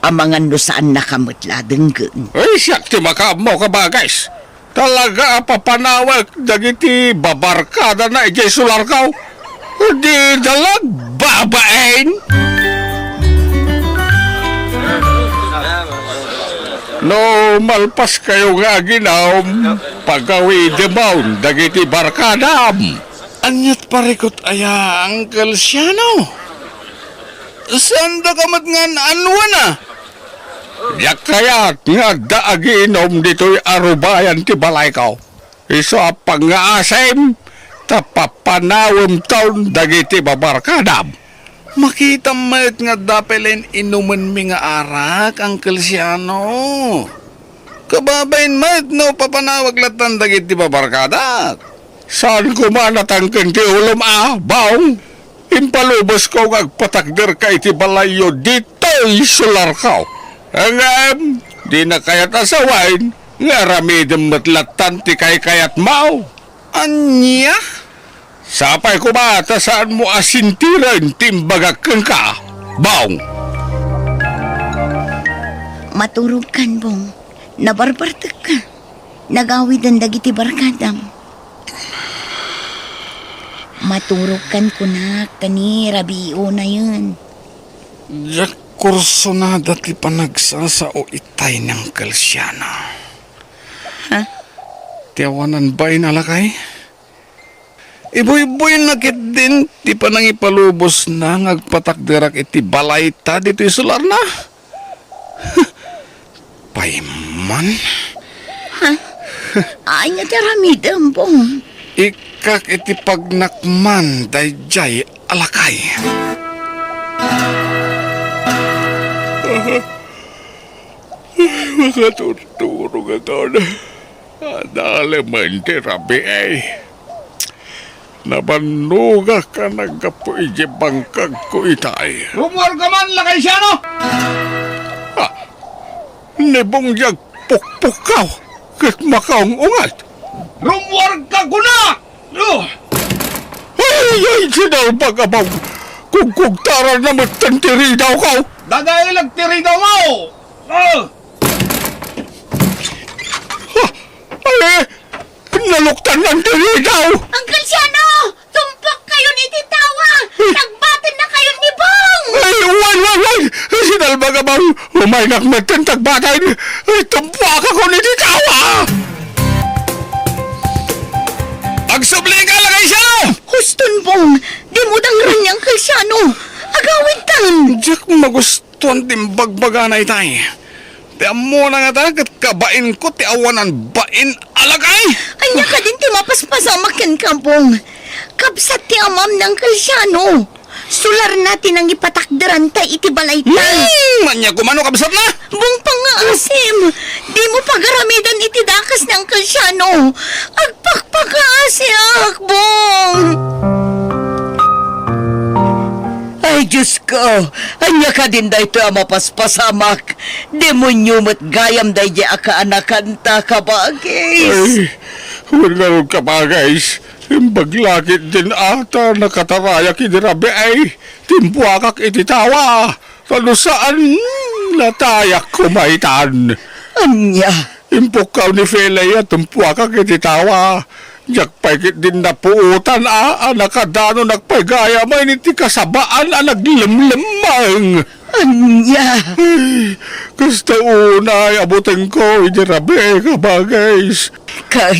Amangan no saannaka met la denggen. Ay, siak ti makaammo, kabagis. Talaga a papanawek dagiti babarkadana idiay sularko. Di dalag babaen. No malpaskayo nga aginum, pagawidemon dagiti barkadam. Aniat parikut aya, Uncle Siano? Saandaka met nga an-annuana? Diak kayat nga adda agiinum ditoy arubayan ti balayko. Isu a pangngaasim ta papanawemton dagiti babarkadam. Makitam met nga adda pay laeng inumenmi nga arak, Uncle Siano. Kababain met no papanawek lattan dagiti babarkadak. Saan koma natangken ti ulom a, Bong. Impalubosko nga agpatakderka iti balayyo ditoy sularko. Ngem, dina kayat a sawen nga aramidem met lattan ti kaykayatmo. Ania? Sapay koma ta saanmo a sintiren ti imbagak kenka, Bong. Maturogkan, Bong. Nabarbartekka. Nagawiden dagiti barkadam. Maturogkan kunak, ta ni rabiionayen. Diak kursonada ti panagsasao itay ni Uncle Siano. Ha? Ti awanan bain a lakay? Ibuybuyna ketdin ti panangipalubosna nga agpatakderak iti balayta ditoy sularna. Payman? Ha? Ania ti aramidem, Bong? Ikkak iti pagnakman daydiay a lakay. Makaturturog a taon. Adalemen ti rabii. Nabannogak a naggapu idiay bangkagko itay. Rummuarka man, Lakay Siano! Ah, ni Bong diay pukpukkaw ket makaung-ungat. Rummuarka kuna! Oh! Ay, ay, sinalbag a Bong! Kugkugtaranna metten ti ridawko! Dadaelag ti ridawmo! Ah! Ah! Ay, naluktannan ti ridaw! Uncle Siano! Tumpokkayon iti tawa! Tagbatennakayon ni Bong! Ay, wen, wen, wen! Sinalbag a Bong! Umaynak metten tagbaten! Ay, tumpuakakon iti tawa! Agsublika, Lakay Siano! Huston, Bong! Dimo dangran ni Uncle Siano! Agawidtan! Diak magustuan ti imbagbagana itay. Ti ammona ngata ket kabainko ti awanan bain a lakay. Ania kadin ti mapaspasamak kenka, Bong? Kabsat ti amam ni Uncle Siano. Sularna ti nangipatakderanta iti balayta. Hmm, ania koma no kabsatna? Bong, pangngaasim. Dimo pagaramidan iti dakes ni Uncle Siano. Agpakpakaasiak, Bong. Ay, Diosko, ania kadin daytoy a mapaspasamak? Demonio met gayam daydiay a kaanakanta, kabagis. Ay, wen ngarud, kabagis, imbag la ketdin a ta nakatarayak idi rabii, timpuakak iti tawa, ta no saan, natayak koma itan. Ania? Impukkaw ni Feli a timpuakak iti tawa. Diak pay ketdin napuotan a, a nakadanonak pay gayam iti kasabaan a naglemlemmeng. Ania? Ay, kasta unay a butengko idi rabii, kabagis. Ket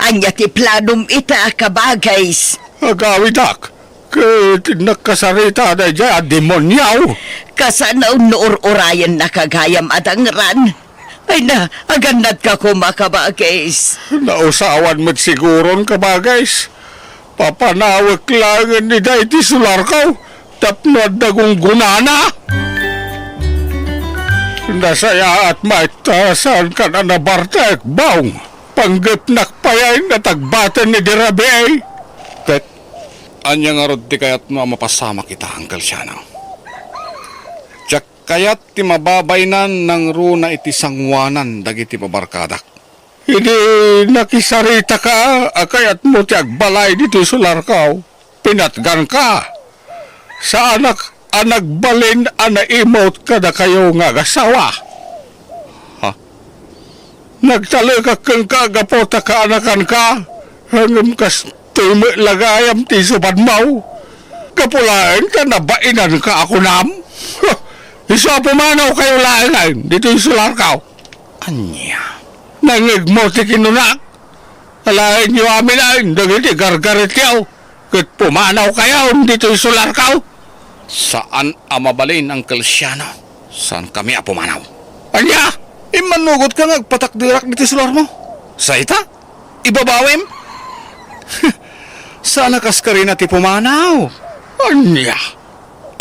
ania ti planom ita, kabagis? Agawidak ket nakasarita daydiay a demonio. Kasano no ur-urayennaka gayam a dangran? Ay na, agannadka koma, kabagis. Nausawan met siguron, kabagis. Papanawek laengen ida iti solarko tapno adda gunggonana. Nasayaat met ta saankan a nabartek, Bong. Panggepnak pay a tagbaten idi rabii. Ket ania ngarud ti kayatmo a mapasamak ita, Uncle Siano? Diak kayat ti mababain nangruna iti sangoanan dagiti pabarkadak. Idi nakisaritaka a kayatmo ti agbalay ditoy solarko, pinatganka. Saanak a nagbalin a naimut kadakayo nga agasawa. Ha? Nagtalekak kenka gapu ta kaanakanka, ngem kastoy met la gayam ti isupadmo. Gapu laeng ta nabainanka a kunam. Isu a pumanawkayo laengen ditoy solarko. Ania? Nangngegmo ti kinunak? Alaenyo amin dagiti gargaretyo ket pumanawkayo ditoy solarko. Saan a mabalin, Uncle Siano. Saankami a pumanaw. Ania? Immannugotka nga agpatakderak ditoy solarmo? Sa ita? Ibabawem? Saan a kaskarina ti pumanaw. Ania?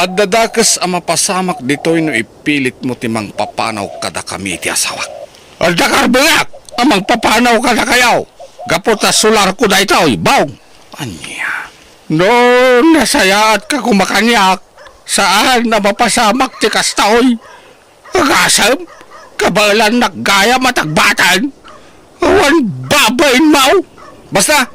Adda dakes a mapasamak ditoy no ipilitmo ti mangpapanaw kadakami iti asawak. Adda karbennak a mangpapanaw kadakayo gapu ta solarko daytoy, Bong. Ania? No nasayaatka koma kaniak, saan a mapasamak ti kastoy. Agasem, kabaelannak gayam a tagbaten. Awan babainmo. Basta,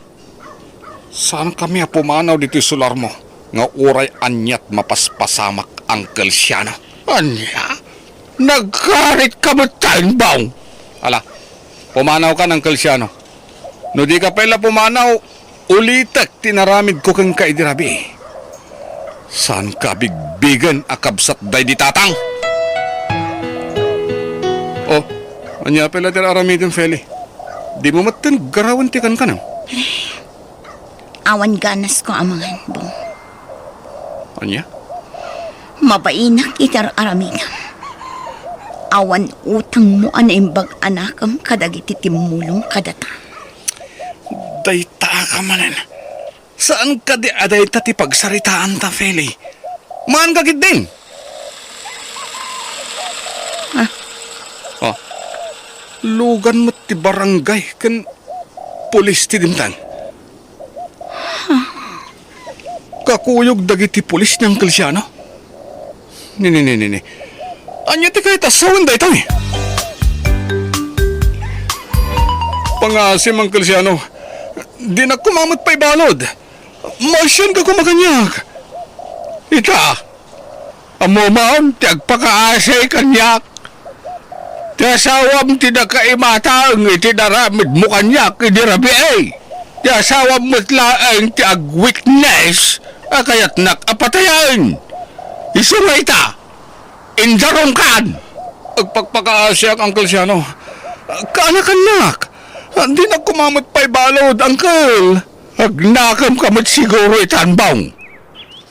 saankami a pumanaw ditoy solarmo nga uray aniat mapaspasamak, Uncle Siano. Ania? Nagkaritka metten, Bong? Ala, pumanawkan, Uncle Siano. No dika pay la pumanaw, ulitek ti inaramidko kenka idi rabii. Saanka a bigbigen a kabsat daydi tatang? Oh, ania pay la ti aramidem, Feli? Dimo metten garawen ti kankanam? Awan ganasko a mangan, Bong. Ania? Mabainak iti ar-aramidem. Awan utangmo a naimbag a nakem kadagiti timmulong kadata. Dayta ka manen. Saan kadi a dayta ti pagsaritaanta, Feli? Maanka ketdin? Ah. Oh. Lugan met ti barangay ken pulis ti dimteng. Kakuyog dagiti pulis ni Uncle Siano. Ni, ni, ni, ni, ni. Ania ti kayat a sawen daytoy? Pangngaasim, Uncle Siano. Dinak koma met pay balud. Maasianka koma kaniak. Ita, ammom ti agpakaasi kaniak. Ti asawam ti nakaimatang iti naramidmo kaniak idi rabii. Ti asawam met laeng ti agwitness a kayatnak a patayen. Isu nga ita, indarumkan. Agpakpakaasiak, Uncle Siano. Kaanakannak. Dinak koma met pay balud, Uncle. Agnakemka met siguro itan, Bong.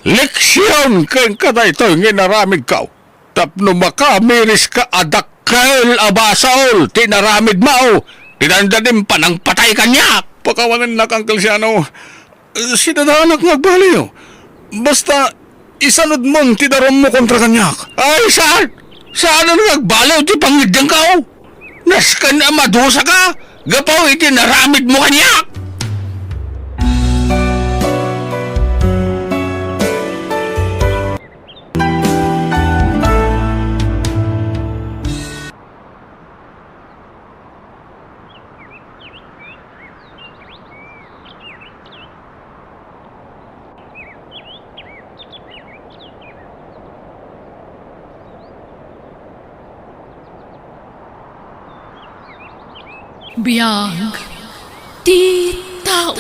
Leksion kenka daytoy nga inaramidko tapno makamiriska a dak- Dakkel a basol ti inaramidmo, ti dandadin panangpatay kaniak. Pakawanennak, Uncle Siano. Sidadanak nga agbaliw. Basta, isanudmon ti darummo kontra kaniak. Ay, saan? Saan nga agbaliw ti pangngeddengko? Nasken a madusaka gapu iti inaramidmo kaniak. Biag ti tao.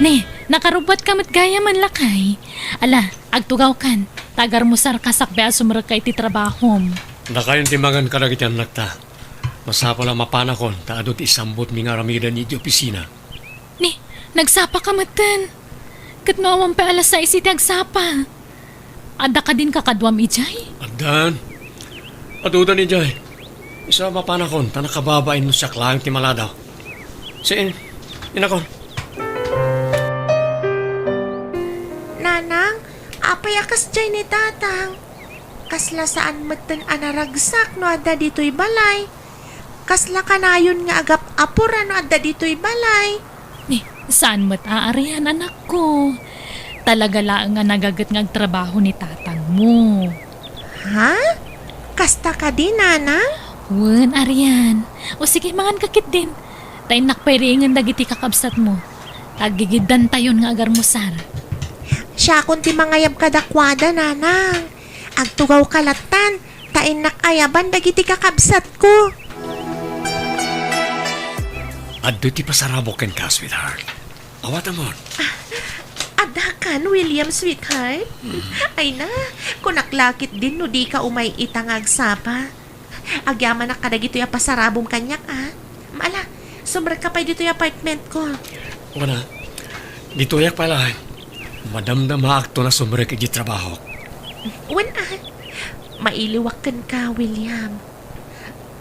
Ne, nakarubbuatka met gayam, lakay. Ala, agtugawkan, ta agarmusarka sakbay a sumrekka iti trabahom. Dakayon ti mangan kadagiti annakta. Masapul a mapanakon ta adu ti isambutmi nga aramiden iti opisina. Ni, nagsapaka metten. Ket no awan pay alas sais iti agsapa. Adda kadin kakaduam idiay? Addan. Adudan idiay. Isu a mapanakon ta nakababain no siak laeng ti maladaw. Saan, inakon. Nanang, apay a kasdiay ni Tatang? Kasla saan metten a naragsak no adda ditoy balay. Kasla kanayon nga agap-apor a no adda ditoy balay. Ni, saan met a Arian, anakko. Talaga laeng a nagaget nga agtrabaho ni tatangmo. Ha? Kasta kadi, Nanang? Wen, Arian. O sige, manganka ketdin. Ta innak pay riingen dagiti kakabsatmo. Aggigiddantayon nga agarmusar. Siakon ti mangayab kadakuada, Nanang. Agtugawka lattan, ta innak ayaban dagiti kakabsatko. Adda ti pasarabok kenka, sweetheart. Awatamon. Ah, addakan, William, sweetheart? Mm. Ay na, kunak la ketdin no dika umay ita nga agsapa. Agyamanak kadagitoy a pasarabom kaniak, a. Ala, sumrekka pay ditoy apartmentko. Wen a, ditoyak pay laeng. Madamdamaakton a sumrek iti trabahok. Wen a, mailiwak kenka, William.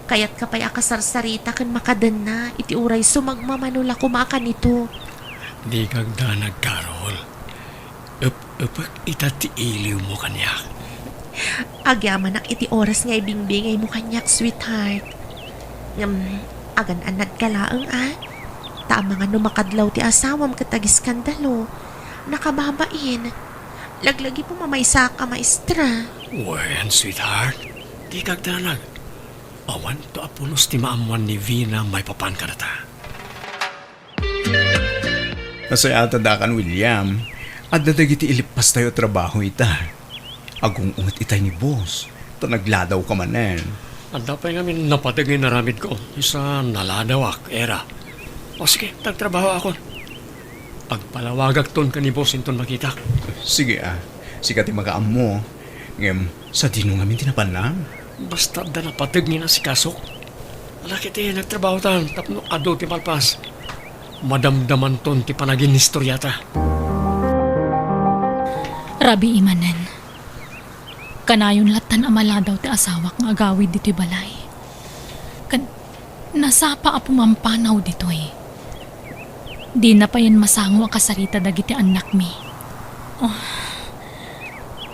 Kayatka pay a kasarsarita ken makadenna iti uray sumagmamano la koma a kanito. Dika agdanag, Carol. Ep-epek ita ti iliwmo kaniak. Agyamanak iti oras nga ibingbingaymo kaniak, sweetheart. Ngem, agan-annadka laeng, a? Ta amangan no makadlaw ti asawam ket agiskandalo. Nakababain. Laglagipo mamaysaka, maestra. Wen, sweetheart. Dika agdanag. Awanto a pulos ti maammuan ni Vina maipapan kadata. Nasayaat a dakayo, William. Adda dagiti ilippastayo a trabaho ita. Agung-unget itay ni boss, ta nagladawka manen. Adda pay ngamin napateg nga inaramidko, isu a naladawak, era. O sige, ta agtrabahoakon. Agpalawagakton ken ni boss inton makitak. Sige a, sika ti makaammo. Ngem, sadino ngamin ti napanna? Basta adda napateg nga inasikasok. Ala ketdi, nagtrabahotan tapno adu ti malpas. Madamdamanton ti panaginistoriata. Rabii manen. Kanayon lattan a maladaw ti asawak nga agawid ditoy balay. Ken nasapa a pumampanaw ditoy. Dina payen masango a kasarita dagiti annakmi. Oh,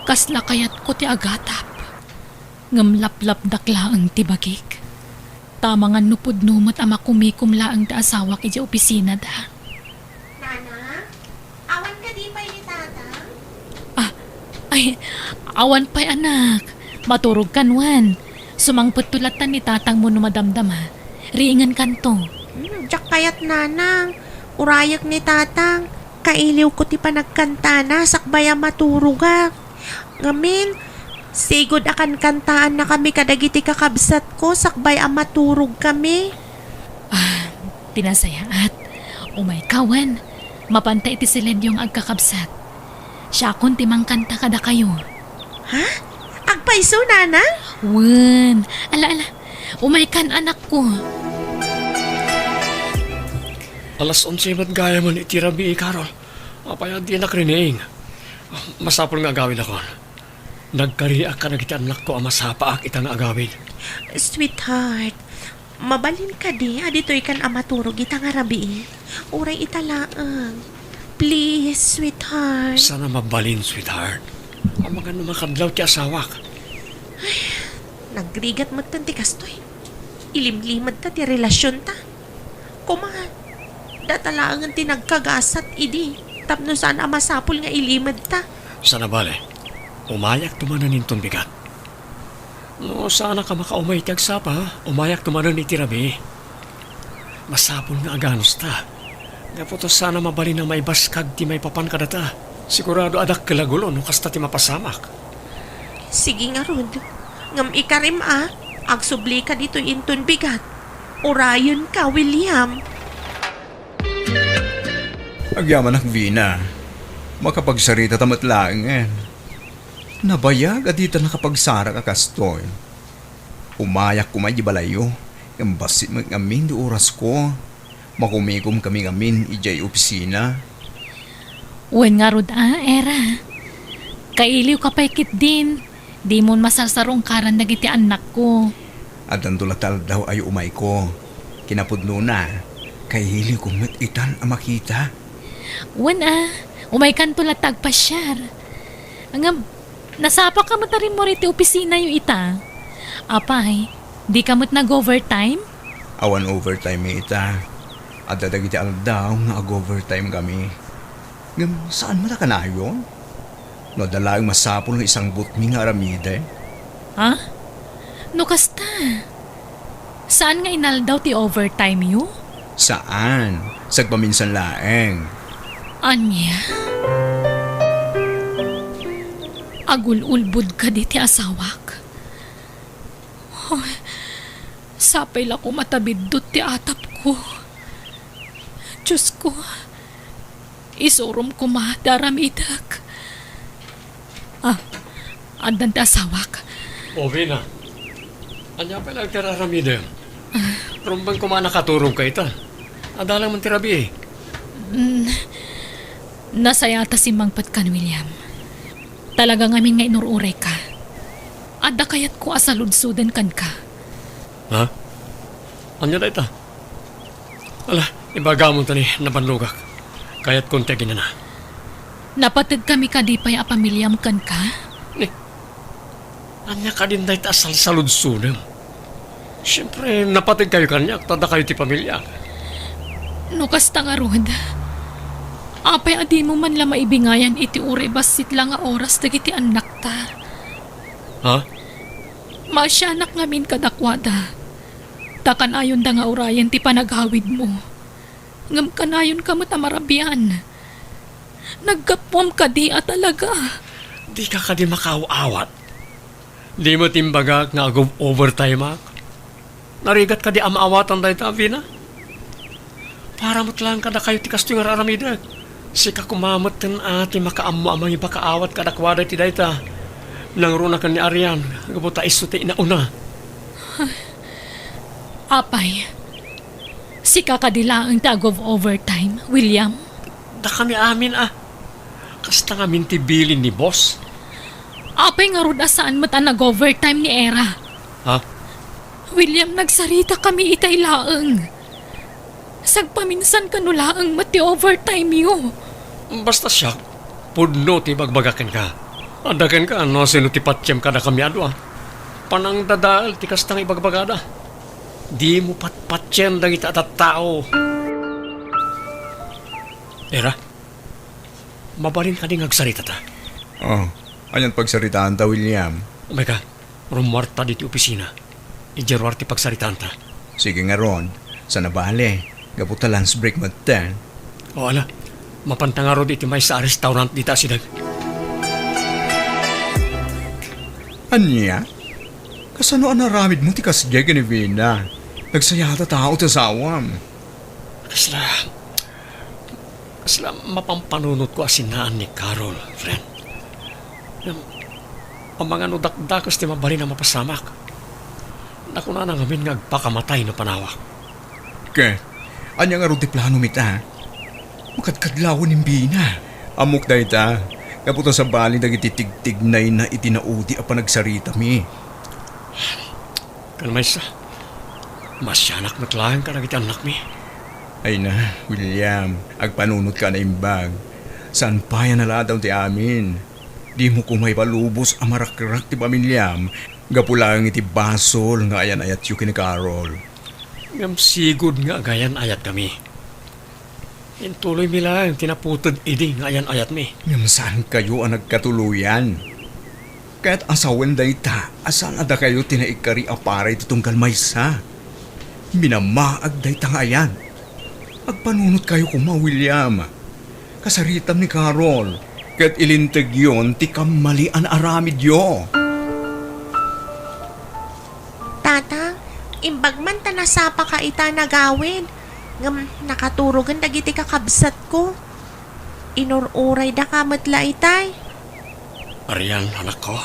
kasla kayatko ti agatap. Ngem laplapdak laeng ti bagik. Ta amangan no pudno met a makumikom laeng ti asawak idiay opisinada. Nanang, awan kadi pay ni Tatang? Ah, ay, awan pay, anak. Maturogkan wen. Sumangpetto lattan ni tatangmo no madamdama. Riingenkanto. Hmm, diak kayat, Nanang. Urayek ni Tatang. Kailiwko ti panagkantana sakbay a maturogak. Ngamin, sigud a kankantaannakami kadagiti kakabsatko sakbay a maturogkami. Ah, ti nasayaat. Umayka wen, mapanta iti silenyo nga agkakabsat. Siakon ti mangkanta kadakayo. Ha? Agpayso, Nanang? Wen. Ala, ala. Umaykan, anakko. Alas onse met gayamen iti rabii, Carol. Apay a dinak rining? Masapul nga agawidakon. Nagkariak kadagiti annakko a masapaak ita nga agawid. Sweetheart, mabalin kadi a ditoykan a maturog ita nga rabii? Uray ita laeng. Please, sweetheart. Saan a mabalin, sweetheart. Amangan no makadlaw ti asawak. Ay, nagrigat metten ti kastoy. Ilimlimedta ti relasionta. Koma, data laengen ti nagkagasat idi tapno saan a masapul nga ilimedta. Saan a bale, umayakto manen inton bigat. No, saanak a makaumay iti agsapa, umayakto manen iti rabii. Masapul nga aganusta. Gapu ta saan a mabalin a maibaskag ti maipapan kadata. Sigurado a dakkel a gulo no kasta ti mapasamak. Sige ngarud. Ngem ikarim a, agsublika ditoy inton bigat. Urayenka, William. Agyamanak, Vina. Makapagsarita ta met laengen. Nabayag a dita nakapagsarak a kastoy. Umayak koma idiay balayyo, ngem bassit met ngamin ti orasko. Makumikom kami ngamin idiay opisina. Wen ngarud a, Era. Kailiwka pay ketdin, dimon masarsarungkaran dagiti annakko. Addanto latta aldaw a umayko. Kinapudnona, kailiwko met itan a makita. Wen a, umaykanto latta agpasiar. Ngem, nasapaka met a rimmuar iti opisinayo ita. Apay, dika met nag-overtime? Awan overtime ita. Adda dagiti aldaw nga ag-overtime kami. Ngem saan met a kanayon? No adda laeng masapul nga isangbutmi nga aramiden? Ha? No kasta, saan nga inaldaw ti overtime-yo? Saan. Sagpaminsan laeng. Ania? Agul-ulbod kadi ti asawak? Ay, sapay la koma ta biddut ti atapko. Diosko, isurom koma ti aramidek. Ah, addan ti asawak. O, Vina. Ania pay laeng ti ar-aramidem? Ah. Rumbeng koma a nakaturogka ita. Adda laeng man ti rabii. Mm, nasaya ta simmangpetkan, William. Talaga ngamin nga inur-urayka. Adda kayatko a saludsoden kenka. Ha? Ania dayta? Ala, ibagamon ta ni nabannogak. Kayatkon ti aginana. Napategkami kadi pay a pamiliam kenka? Ni, ania kadin dayta a salsaludsodem? Siempre, napategkayo kaniak, ta dakayo ti pamiliak. No kasta ngarud, apay a dimo man la maibingayan iti uray bassit la nga oras dagiti annakta? Ha? Maasianak ngamin kadakuada. Ta kanayonda nga urayen ti panagawidmo. Ngem kanayonka met a marabian. Naggapuam kadi a talaga? Dika kadi makaaw-awat? Di met imbagak nga ag-overtime-ak? Narigat kadi a maawatan dayta, Vina? Para met laeng kadakayo ti kastoy nga ar-aramidek. Sika koma metten a ti makaammo a mangipakaawat kadakuada iti dayta. Nangruna ken ni Arian, gapu ta isu ti inauna. Apay, sika kadi laeng ti ag-overtime, William? Dakami amin a. Kasta ngamin ti bilin ni boss. Apay ngarud a saan met a nag-overtime ni Era? Ha? William, nagsaritakami itay laeng. Sagpaminsan kano laeng met ti overtime-yo. Basta siak, pudno ti ibagbaga kenka. Adda kenka no sino ti patiem kadakami a dua. Panangdadael ti kasta nga ibagbagada. Dimo patpatien dagiti a tattao. Era, mabalin kadi nga agsaritata? Oh, anian pagsaritaanta, William? Umay ka, rummuarta ditoy opisina. Idiay ruar ti pagsaritaanta. Sige ngarud, saan a bale, gapu ta lunch break metten. O, ala, mapanta ngarud iti maysa a restaurant dita asideg. Ania? Kasano a naaramidmo ti kasdiay ken ni Vina? Nagsayata tao ti asawam. Kasla, kasla mapampanunotko a sinaan ni Carol, friend. Ngem, amangan no dakdakes ti mabalin a mapasamak. Nakunana ngamin nga agpakamatay no panawak. Ket, ania ngarud ti planom ita? Makadkadlawen ni Vina. Ammok dayta. Gapu ta sabali dagiti tigtignayna iti naudi a panagsaritami. Ken maysa, maasianak met laeng kadagiti annakmi. Ay na, William, agpanunotka a naimbag. Saan pay a naladaw ti amin. Dimo koma ipalubos a marakrak ti pamiliam gapu laeng iti basol nga ayan-ayatyo ken ni Carol. Ngem sigud nga agayan-ayatkami. Intuloymi laeng ti naputed idi nga ayan-ayatmi. Ngem saankayo a nagkatuloyan. Kayat a sawen dayta a saan a dakayo ti naikkari a para iti tunggal maysa. Minamaag dayta nga ayan. Agpanunotkayo koma, William. Kasaritam ni Carol, ket ilintegyon ti kammalian a aramidyo. Tata, imbag man ta nasapaka ita a nagawid, ngem nakaturogen dagiti kakabsatko. Inur-uraydaka met la itay. Arian, anakko.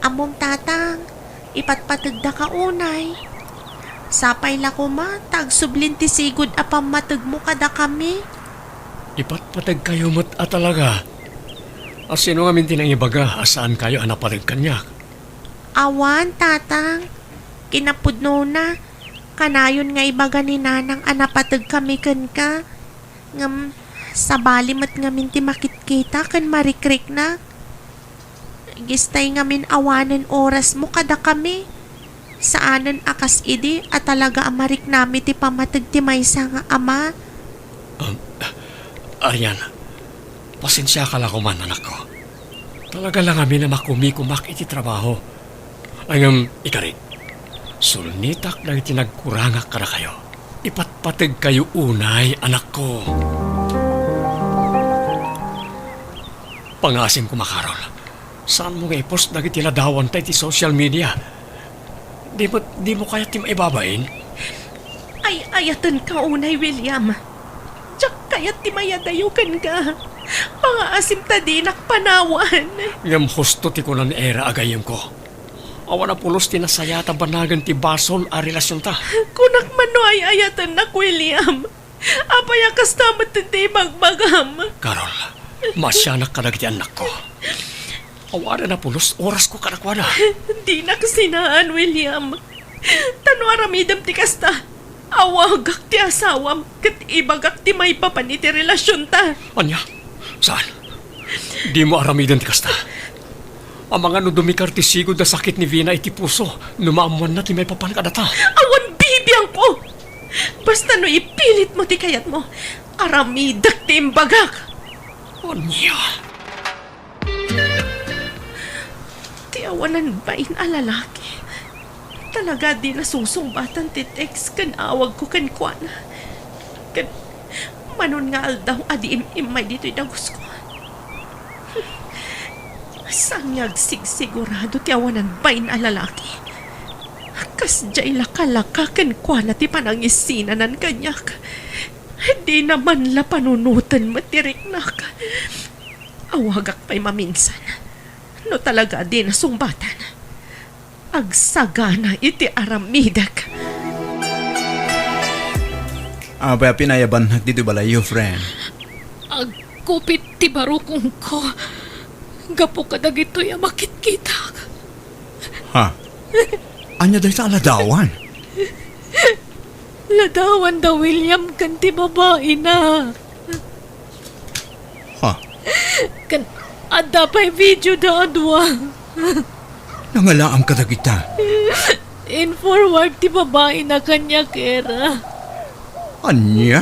Ammom, Tatang, ipatpategdaka unay. Sapay la koma ta agsublin ti sigud a pammategmo kadakami. Ipatpategkayo met a talaga. A sino ngamin ti nangibaga a saankayo a napateg kaniak? Awan, Tatang. Kinapudnona, kanayon nga ibaga ni Nanang a napategkami kenka. Ngem sabali met ngamin ti makitkita ken marikriknak. Gistay ngamin awanen orasmo kadakami. Saanen a kas idi a talaga a mariknami ti pammateg ti maysa nga ama. Um, Arian, pasensiaka la koman, anakko. Talaga la ngamin a makumikomak iti trabaho. Ngem, ikarik, sulnitak dagiti nagkurangak kadakayo. Ipatpategkayo unay, anakko. Pangaasim koma, Carol. Saanmo nga i-post dagiti ladawanta iti social media? Di met, dimo kayat ti maibabain? Ay-ayatenka unay, William. Diak kayat ti mayadayo kenka. Pangaasim ta dinak panawan. Ngem husto ti kuna ni Era a gayyemko. Awan a pulos ti nasayat a banagen ti basol a relasionta. Kunak man no ay-ayatennak, William. Apay a kasta met ti ibagbagam? Carol, maasianak kadagiti annakko. Awanen a pulos orasko kadakuada. Dinak sinaan, William. Ta no aramidem ti kasta, awagak ti asawam ket ibagak ti maipapan iti relasionta. Ania? Saan? Dimo aramiden ti kasta. Amangan no dumikar ti sigud a sakit ni Vina iti puso no maammoanna ti maipapan kadata. Awan bibiangko! Basta no ipilitmo ti kayatmo, aramidek ti imbagak. Ania? Ti awanan bain a lalaki. Talaga a dina sungsungbatan ti text ken awagko kenkuana. Ken manon nga aldaw a di im-immay ditoy dagusko. Saan nga agsigsigurado ti awanan bain a lalaki. Kasdiay lakalaka kenkuana ti panangisinanan kaniak. Dina man la panunoten met ti riknak. Awagak pay maminsan. No talaga a dina sungbatan, agsagana iti aramidek. Apay a pinayabannak ditoy balayyo, friend? Agkupit ti barukongko gapu kadagitoy a makitkitak. Ha? Ania dayta a ladawan? Ladawan da William ken ti babaina. Ha? Ken adda pay video da a dua. Nangalaam kadagita. In-forward ti babaina kaniak, Era. Ania?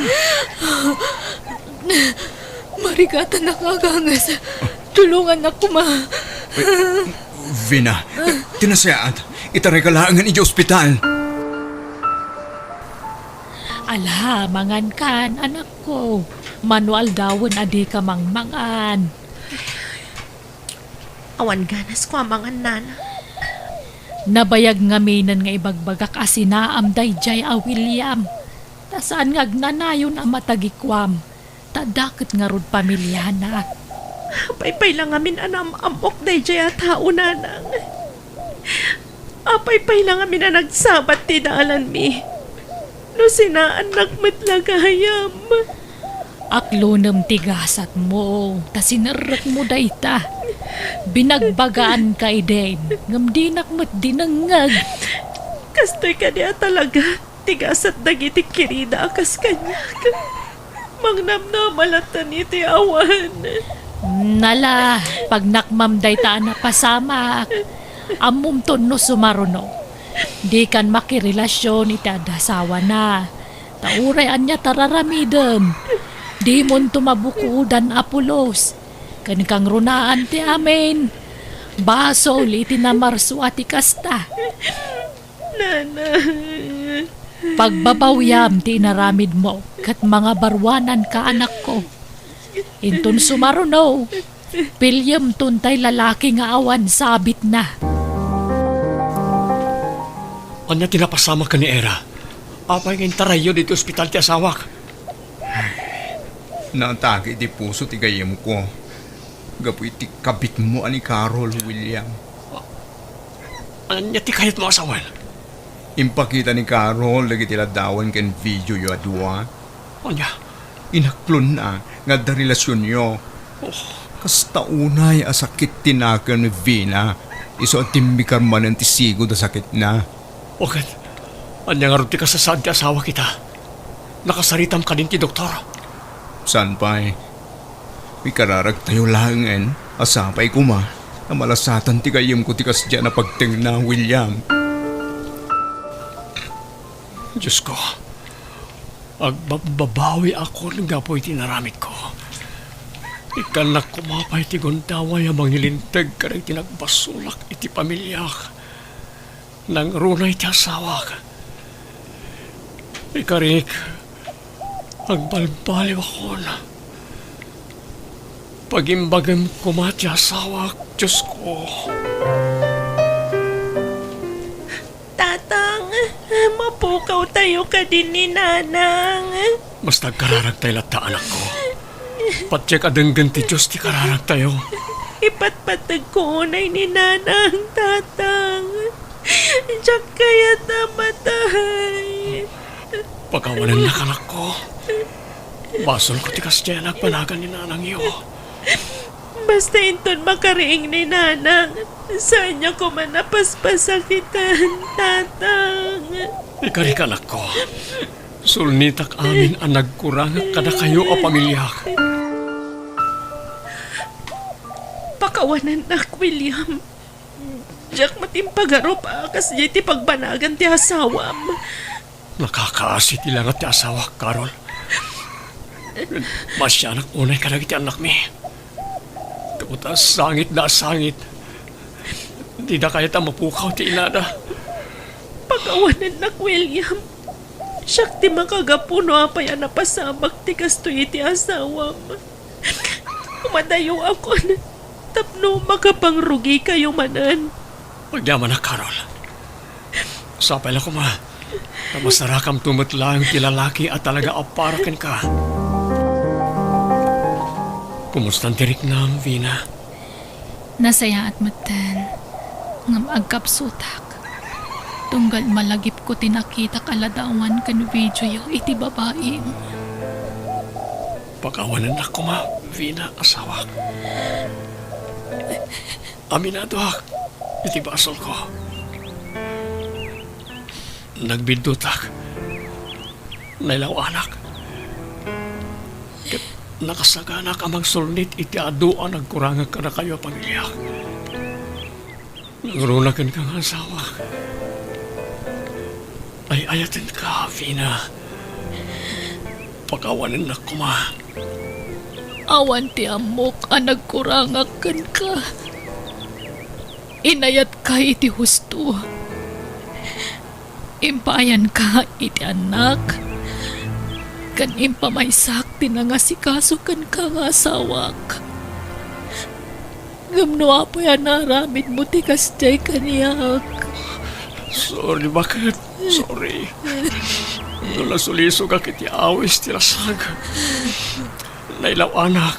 Marigatanak nga aganges. Tulongannak koma. Eh, Vina, ti nasayaat, itarayka laengen idiay ospital. Ala, mangankan, anakko. Mano aldawen a dika mangmangan. Awan ganasko a mangan, nana. Nabayag ngaminen nga ibagbagak a sinaam daydiay a William. Ta saan nga agnanayon a matagikuam. Ta dakket ngarud pamiliana. Apay pay la ngamin a naam-ammok daydiay a tao, nanang. Apay pay la ngamin a nagsabat ti dalanmi. No sinaannak met la gayam. Aklonem ti gasatmo, ta sinerrekmo dayta. Binagbagaanka idin, ngem dinak met dinengngeg. Kastoy kadi a talaga ti gasat dagiti kirida a kas kaniak. Mangnamnama latta iti awan. Nala, pagnakmam dayta a napasamak. Ammomton no sumaruno. Dikan makirelasion iti adasawana. Ta uray ania ti ar-aramidem, dimonto mabukodan a pulos. Ken kangrunaan ti amin, basol iti namarsua ti kasta. Nana. Pagbabawiam ti inaramidmo ket mangabaruananka, anakko. Inton sumaruno, piliem tontay lalaki nga awan sabitna. Ania ti napasamak ken ni Era? Apay nga intarayyo ditoy ospital ti asawak? Naatake iti puso ti gayyemko gapu iti kabitmo a ni Carol, William. Ania ti kayatmo a sawen? Impakita ni Carol dagiti ladawan ken videoyo a dua. Ania? Inaklonna nga adda relasionyo. Oh. Kasta unay a sakit ti nakem ni Vina, isu a timmikar manen ti sigud a sakitna. O ket, ania ngarud ti kasasaad ti asawak ita? Nakasaritam kadin ti doktor? Saan pay? Ikararagtayo laengen a sapay koma a malasatan ti gayyemko ti kasdiay a pagtengna, William. Diosko, agbabbabawiakon gapu iti inaramidko. Ikkannak koma pay ti gundaway a mangilinteg kadagiti nagbasolak iti pamiliak. Nangruna iti asawak. Ikarik, agbalbaliwakon. Pagimbagem koma ti asawak, Diosko. Tatang, mapukawtayo kadi ni Nanang. Basta agkararagtayo latta, anakko. Patiek a denggen ti Dios ti kararagtayo. Ipatpategko unay ni Nanang, Tatang. Diak kayat a matay. Pakawanennak, anakko. Basolko ti kasdiay a nagbanagan ni nanangyo. Basta inton makariing ni Nanang, saanyo koma a paspasakitan, Tatang. Ikarik, anakko. Sulnitak amin a nagkurangak kadakayo a pamiliak. Pakawanennak, William. Diak met impagarup a kasdiay ti pagbanagan ti asawam. Nakakaasi ti langat ti asawak, Carol. Masianak unay kadagiti annakmi. Gapu ta sangitda a sangit. Dida kayat a mapukaw ti inada. Pakawanennak, William. Siak ti makagapu no apay a napasamak ti kastoy iti asawam. Umadayoakon tapno makapangrugikayo manen. Agyamanak, Carol. Sapay la koma ta masarakamto met laeng ti lalaki a talaga a para kenka. Kumusta ti riknam, Vina? Nasayaat metten, ngem agkapsutak. Tunggal malagipko ti nakitak a ladawan ken videoyo iti babaim. Pakawanennak koma, Vina, asawak. Aminadoak iti basolko. Nagbiddutak. Nailaw-anak. Ket nakasaganak a mangsulnit iti adu a nagkurangak kadakayo a pamiliak. Nangruna kenka nga asawak. Ay-ayatenka, Vina. Pakawanennak koma. Awan ti ammok a nagkurangak kenka. Inayatka iti husto. Impaayanka iti annak, ken impamaysak ti nangasikaso kenka nga asawak. Ngem no apay a naaramidmo ti kasdiay kaniak? Sorry, baket. Sorry. No nasulisogak iti awis ti lasag. Nailaw-anak.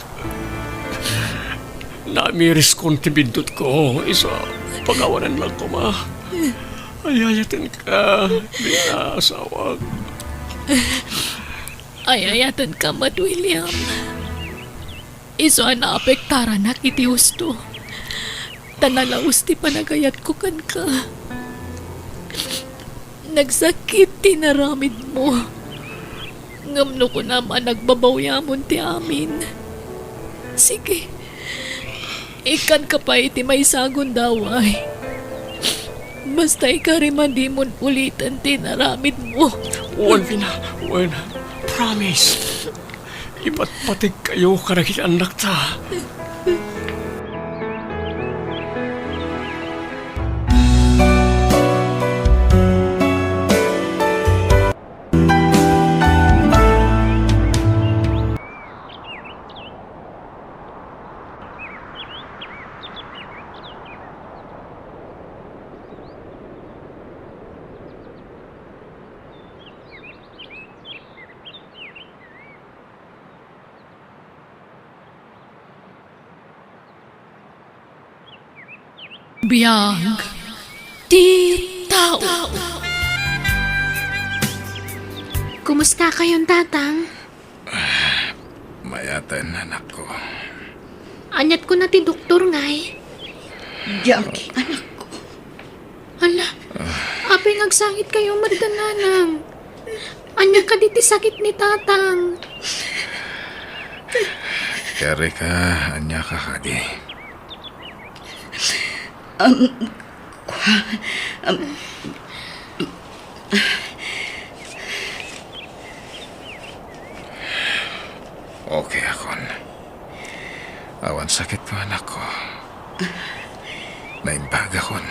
Namiriskon ti biddutko, isu a pakawanennak koma. Ay-ayatenka, Vina, asawak. Ay-ayatenka met, William. Isu a naapektaranak iti husto, ta nalaus ti panagayatko kenka. Nagsakit ti inaramidmo. Ngem no kunam a nagbabawiamon ti amin, sige, ikkanka pay iti maysa a gundaway. Basta ikarim a dimon uliten ti inaramidmo. Wen, Vina, wen. Promise. Ipatpategkayo kadagiti annakta. Biag ti tao. Kumusta kayon, Tatang? Mayaten, anakko. Aniat kuna ti doktor, ngay? Jackie, anakko. Ala, apay nga agsangitkayo met, Nanang? Ania kadi ti sakit ni Tatang? Erika, ania ka kadi? Um, kua-, um, Okay akon. Awan sakitko, anakko. Naimbag akon.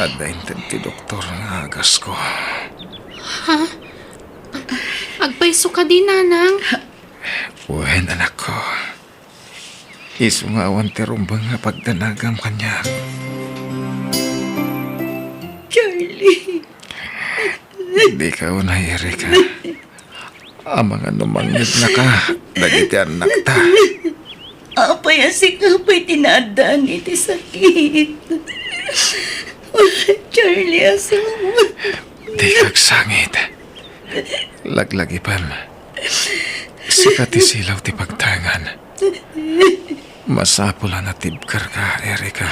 Adda inted ti doktor nga agasko. Ha? Agpayso kadi, Nanang? Wen, anakko. Isu nga awan ti rumbeng nga pagdanagam kaniak. Charlie. Dika unay, Erika. Amangan no mangngegna ka dagiti annakta. Apay a sika pay ti naaddaan iti sakit? Charlie, asawa. Dika agsangit. Laglagipem. Sika ti silaw ti pagtaengan. Masapul a natibkerka, Erika.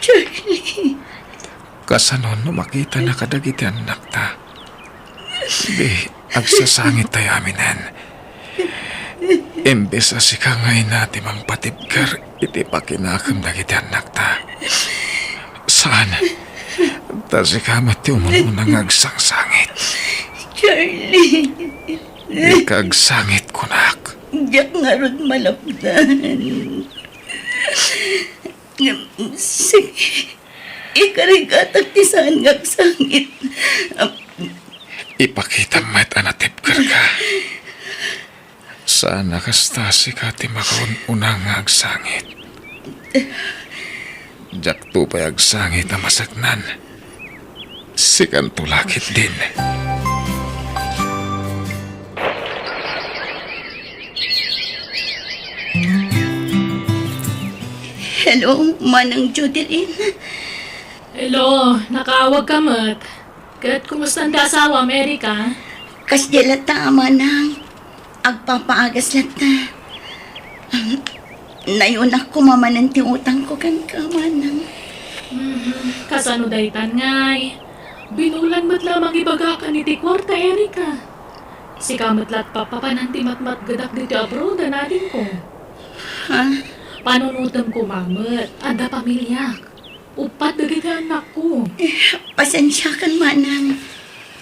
Charlie. Kasano no makitana kadagiti annakta? Di, agsasangit tayo aminen. Imbes a sika nga ina ti mangpatibker iti pakinakem dagiti annakta. Saan? Ta sika met ti umuna nga agsangsangit. Charlie. Dika agsangit, kunak. Diak ngarud malapdan. Ngem, sige, ikarigatak ti saan nga agsangit. Ipakitam met a natibkerka. Saan a kasta, sika ti makaun-una nga agsangit. Diakto pay agsangit a masaknan. Sikanto la ketdin. Hello, Manang Jodeline. Hello, nakaawagka met. Ket kumusta ti asawam, Erika? Kasdiay latta, Manang. Agpapaagas latta. Nayonak koma manen ti utangko kenka, Manang. Mhm. Kasano daytan, ngay? Binulan met la mangibagakan iti kuarta, Erika. Sika met la ti papapanan ti matmatgedak ditoy abroad a nadingko. Ha? Panunotem koma met, adda pamiliak. Uppat dagiti annakko. Eh, pasensiakan, Manang.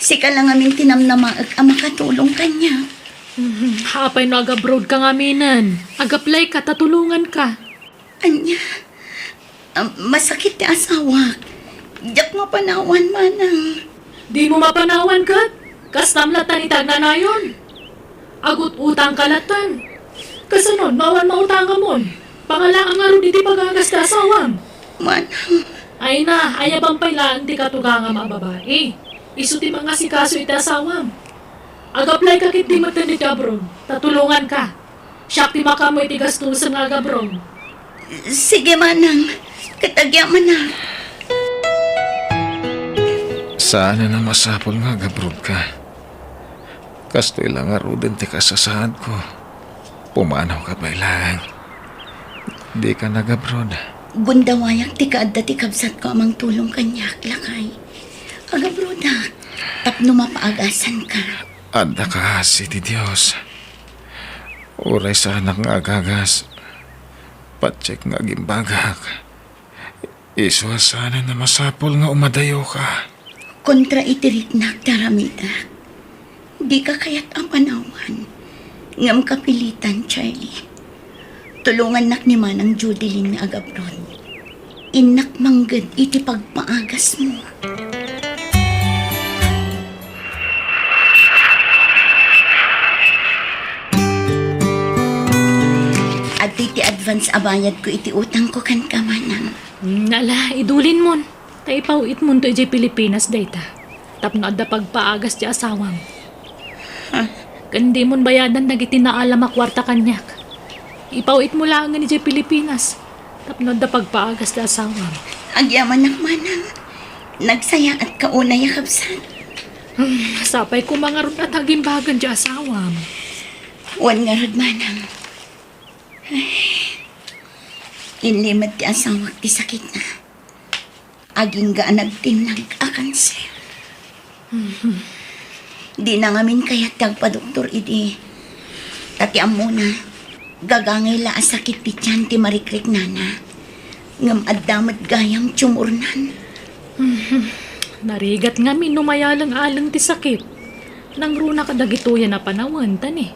Sika la ngamin ti namnamaek a makatulong kaniak. Mhm. Apay no agabroadka ngaminen? Agaplayka ta tulonganka. Ania? Ah, masakit ti asawak. Diak mapanawan, Manang. Dimo mapanawan ket? Kastam latta ti agnanayon. Agut-utangka lattan. Kasano no awan mautangamon? Pangalaam ngarud iti pagagas ti asawam. Manang. Ay na, ayaban pay laeng ti katugangam a babai. Isu ti mangasikaso iti asawam. Agaplayka ketdi metten iti abroad, ta tulonganka. Siak ti makaammo iti gastusen nga agabroad. Sige, Manang. Ket agyamanak. Saanen a masapul nga agabroadka. Kastoy la ngaruden ti kasasaadko. Pumanawka pay laeng. Dika nag-abroad. Gundawayak ti kaadda ti kabsatko a mangtulong kaniak, lakay. Ag-abroadak tapno mapaagasanka. Adda kaasi ti Dios. Uray saanak nga agagas, patiek nga agimbagak. Isu a saanen a masapul nga umadayoka. Kontra iti riknak ti aramidek. Dika kayat a panawan, ngem kapilitan, Charlie. Tulongannak ni Manang Judeline nga ag-abroad. Innak mangged iti pagpaagasmo. Adtoy ti advance a bayadko iti utangko kenka, Manang. Mm, ala, idulinmon. Ta ipaw-itmonto idiay Pilipinas dayta. Tapno adda pagpaagas ti asawam. Ha? Ken dimon bayadan dagiti naalam a kuarta kaniak. Ipaw-itmo laengen idiay Pilipinas. Tapno adda pagpaagas ti asawam. Agyamanak, Manang. Nagsayaatka unay a kabsat. Hmm, sapay koma ngarud a ta agimbagan ti asawam. Wen ngarud, Manang. Ay, inlimed ti asawak ti sakitna. Agingga a nagtinnag a kanser. Dina ngamin kayat ti agpadoktor idi. Ta ti ammona, gagangay la a sakit ti tian ti marikriknana. Ngem adda met gayam tumornan. Narigat ngamin no mayaleng-aleng ti sakit. Nangruna kadagitoy a panawen, ta ni,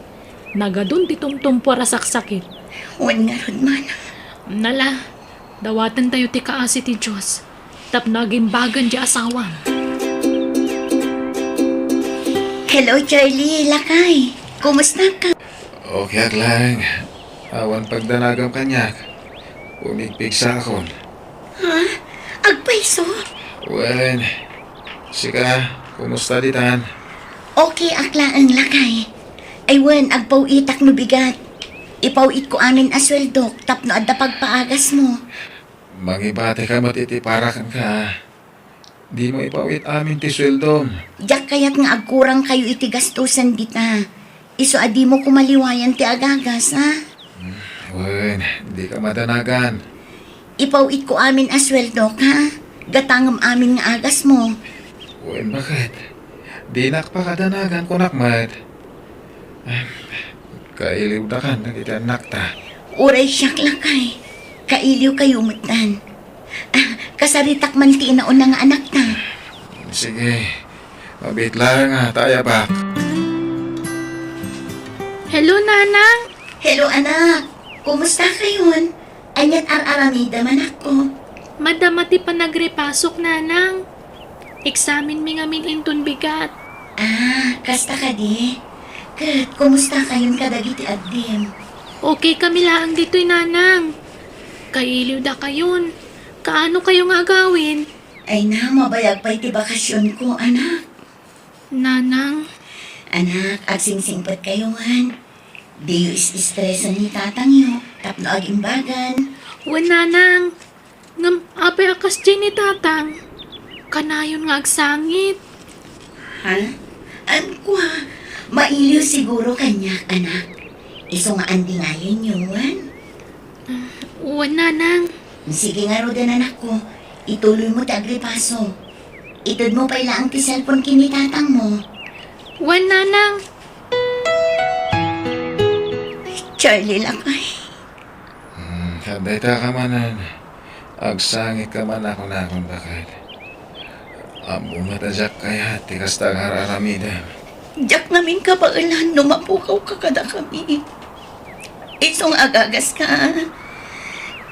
nagadun ti tumtumpuar a saksakit. Wen ngarud, Manang. Nala, dawatentayo ti kaasi ti Dios tapno agimbagan ti asawam. Hello, Charlie, lakay. Kumusta ka? Okay ak laeng. Awan pagdanagam kaniak. Pumigpigsakon. Ha? Agpayso? Wen, sika, kumusta ditan? Okay ak laeng, lakay. Ay wen, agpaw-itak no bigat. Ipaw-itko amin a sueldok tapno adda pagpaagasmo. Mangibatika met iti para kenka. Dimo ipaw-it amin ti sueldom. Diak kayat nga agkurangkayo iti gastusen dita. Isu a dimo koma liwayan ti agagas, ha? Wen, dika madanagan. Ipaw-itko amin a sueldok, ha? Gatangem amin nga agasmo. Wen, baket? Dinak pakadanagan, kunak met. Kailiwdakan dagiti annakta. Uray siak, lakay. Kailiwkayo metten. Ah, kasaritak man ti inauna nga anakta. Sige. Mabiit laeng a ta ayabak. Hello, Nanang. Hello, anak. Kumusta kayon? Aniat ar-aramidem, anakko? Madama ti panagrepasok, Nanang. Eksaminmi ngamin inton bigat. Ah, kasta kadi? Ket kumusta kayon kadagiti addim? Okay kami laeng ditoy, Nanang. Kailiwdakayon. Kaano kayo nga agawid? Ay na, mabayag pay ti bakasionko, anak. Nanang. Anak, agsingsingpet kayo, wen. Diyo is-istresan ni tatangyo tapno agimbagan. Wen, Nanang. Ngem apay a kasdiay ni Tatang? Kanayon nga agsangit. Ha? Ay, kua, mailiw siguro kaniak, anak. Isu nga andingayenyo, wen? Wen, Nanang. Sige ngaruden, anakko. Ituloymo ti agripaso. Itedmo pay laeng ti cellphone ken ni tatangmo. Wen, Nanang. Charlie, lakay. Hmm, dayta ka manen. Agsangitka man a kunakon, baket. Ammom met a diak kayat ti kasta nga ar-aramidem. Diak ngamin kabaelan no mapukawka kadakami. Isu nga agagaska,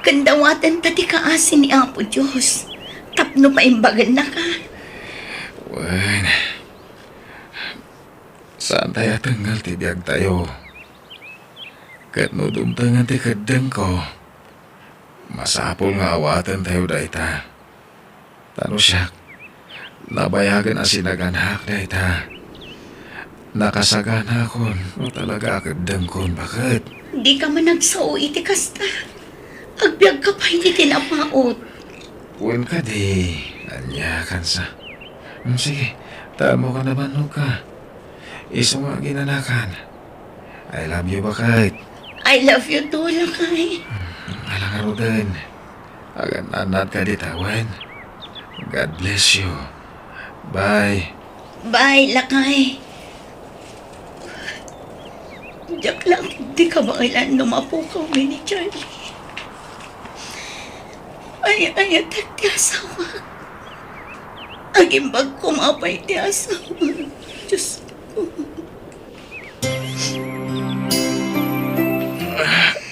ken dawatenta ti kaasi ni Apo Dios tapno paimbagennaka. Wen, saantay a tengngel ti biagtayo. Ket no dumtengen ti keddengko, masapul nga awatentayo dayta. Ta no siak, nabayagen a sinaganaak dayta. Nakasaganakon no talaga a keddengkon, baket. Dika man agsao iti kasta. Agbiagka pay iti napaut. Wen kadi, ania kansa? Hmm, sige, ta ammoka nabannogka. Isu nga aginanakan. I love you, baket. I love you too, lakay. Ala ngaruden. Agan-anad ka di tawen. God bless you. Bye. Bye, lakay. Diak lang di kabaelan no mapukawmi ni Charlie. Ay, ay, ti asawa. Agimbag koma pay ti asawa. Diyos ko.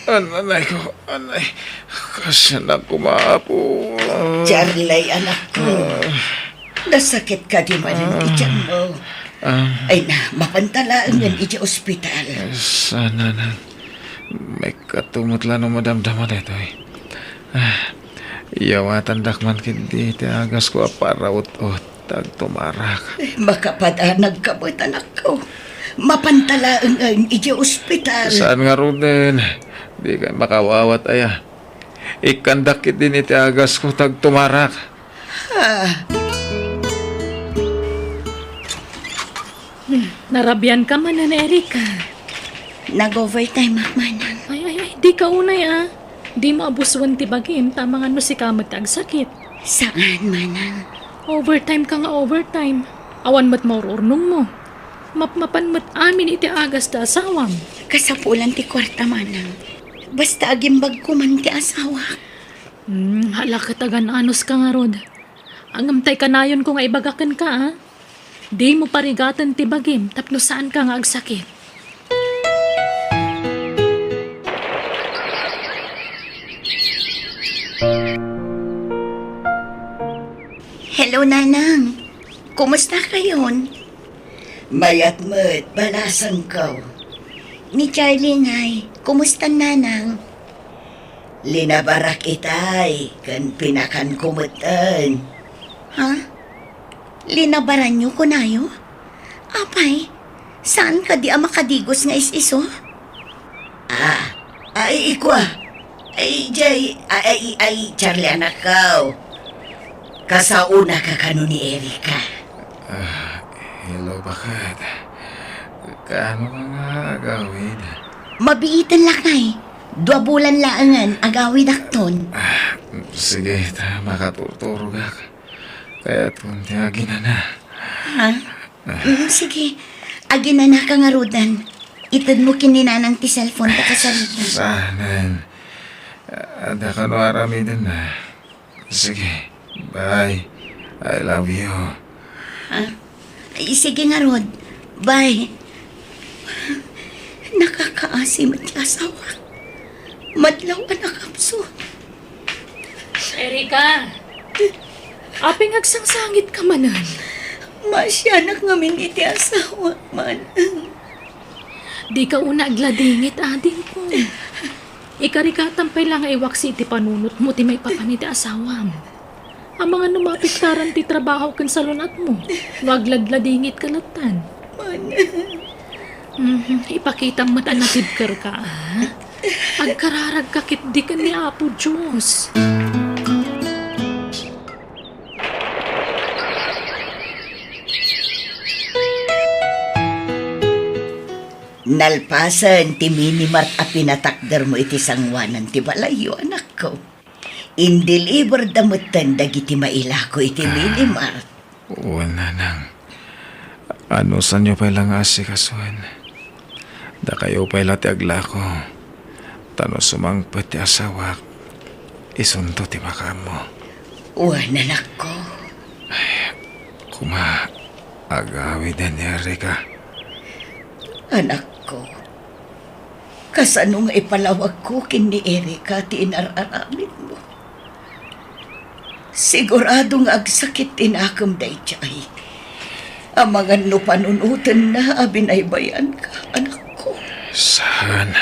An-, anay ko, anay. Kasyanak koma, Apo. Charlay, anakko. Ah. Nasakit ka di manen Ah. ti tiyanmo. Ah. Ay na, mapanta laengen iti ospital. Sana na. May katumot la no madamdama daytoy. Ah, iyawatandak man ketdi ti agasko a paraut-ot. Tagtumarak. Eh, makapadanag ka met, anakko. Mapanta laengen iti ospital. Saan ngaruden? Dika makawawat aya. Ikkandak ketdin iti agasko, tagtumarak. Ah. Hmm, narabian ka manen, Erica. Nag-overtime ak, manang. Ay, ay, ay, di ka unay, ah. Di mo abusen ti bagim, ta amangan no sika met ti agsakit. Saan, manang. Overtime ka nga overtime. Awan met maururnong mo. Mapmapan met amin iti agas ti asawam. Kasapulan ti kuarta, manang. Basta agimbag ko man ti asawak. Hmm, hala ket agan-anos ka ngarud. Ngem tay kanayon ko nga ibaga kenka, a? Dimo parigaten ti bagim tapno saan ka nga agsakit. Hello, Nanang. Kumusta kayon? Mayat met, balasangko. Ni Charlie ngay, kumusta, Nanang? Linabarak itay, ken pinakanko metten. Ha? Linabaranyo kunayo? Apay, saan kadi a makadigos nga is-iso? Ah, ay, ikua. Ay, jay, ay, ay, ay, Charlie, anakko. Kasaona ka kano ni Erica? Ah, hello, baket. Kaano ka nga agawid? Mabiiten lakay. Dua bulan laengen agawidakton. Ah, sige, ta makaturturogak. Kayatkon ti aginana. Ha? Mm, sige. Aginanaka ngaruden. Itedmo ken ni Nanang ti cellphone ta kasarita. Saanen. Adda kano aramidenna. Sige. Bye. I love you. Ha? Ay, sige ngarud. Bye. Nakakaasi met ti asawak. Madlaw a nakapsut. Erica, apay nga agsangsangit ka manen? Maasianak ngamin iti asawak, manang. Dika una agladingit, adingko. Ikarigatan pay la nga iwaksi iti panunotmo ti maipapan iti asawam. Amangan no maapektaran ti trabaho ken salun-atmo no agladladingit ka lattan. Manang. Mhm, ipakitam met a napibker ka, a? Agkararag ka ketdi ken ni Apo Dios. Nalpasen ti minimart a pinatakdermo iti sangoanan ti balayyo, anakko. Indeliberda metten dagiti mailako iti Ah. minimart. Wen, nanang. Anusanyo pay la nga asikasuen. Dakayo pay la ti aglako. Ta no sumangpet ti asawak, isunto ti makaammo. Wen, anakko. Ay, koma, agawiden ni Erica. Anakko, kasano nga ipalawagko ken ni Erica ti inar-aramidmo? Sigurado nga agsakit ti nakem daydiay. Amangan no panunotenna a binaybayanka, anakko. Saan.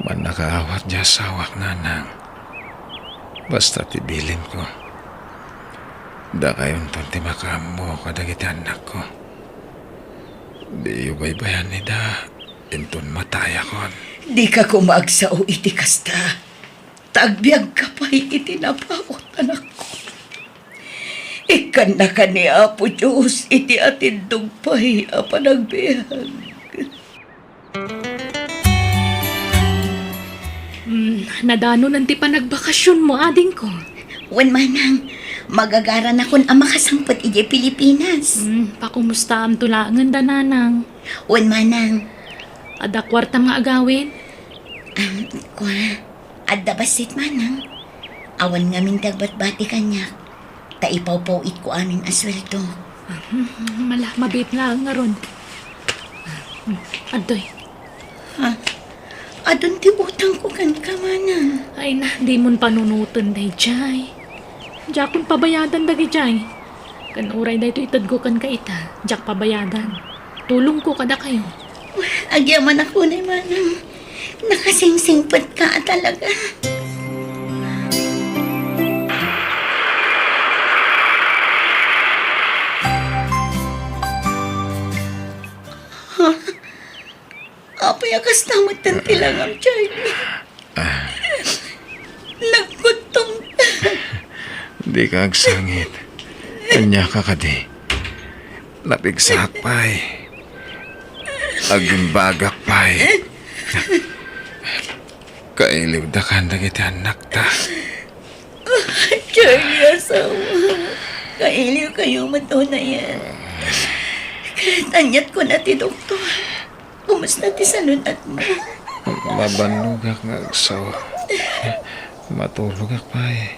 Mannakaawat ti asawak, nanang. Basta ti bilinko, dakayonton ti makaammo kadagiti annakko. Diyo baybayan ida, inton matayakon. Dika koma agsao iti kasta. Ta agbiagka pay iti napaut, anakko. It-, Kannaka ni Apo Dios iti atindog pay a panagbiag. Hmm, nadanonen ti panagbakasionmo, adingko. Wen, manang, magagaranakon a makasangpet idiay Pilipinas. Hmm, pakumustaamto laengen da, nanang. Wen, manang. Adda kuartam nga agawid? Um, kua, adda bassit, manang. Awan ngamin ti agbatbati kaniak, ta ipawpaw-itko amin a sueldo. Ah, hmm, hmm, mala, mabiit nga ngarud. Hmm, adtoy. Ha? Adun ti utangko kenka, manang. Ay na, dimon panunoten daydiay. Diakon pabayadan dagidiay. Ken uray daytoy itedko kenka ita, diak pabayadan. Tulongko kadakayo. Agyamanak unay, manang. Nakasingsingpetka a talaga. Ha? Apay a kasta metten ti langam, Charlie? Nagkuttong. Dika agsangit. Ania ka kadi? Napigsaak pay. Agimbagak pay. Kailiwdakan dagiti annakta. Charlie, asawa. Kailiwkayo met unayen. Ket aniat kuna ti doktor? Kumusta ti salun-atmo? Mabannogak nga agsaw. Matulogak pay.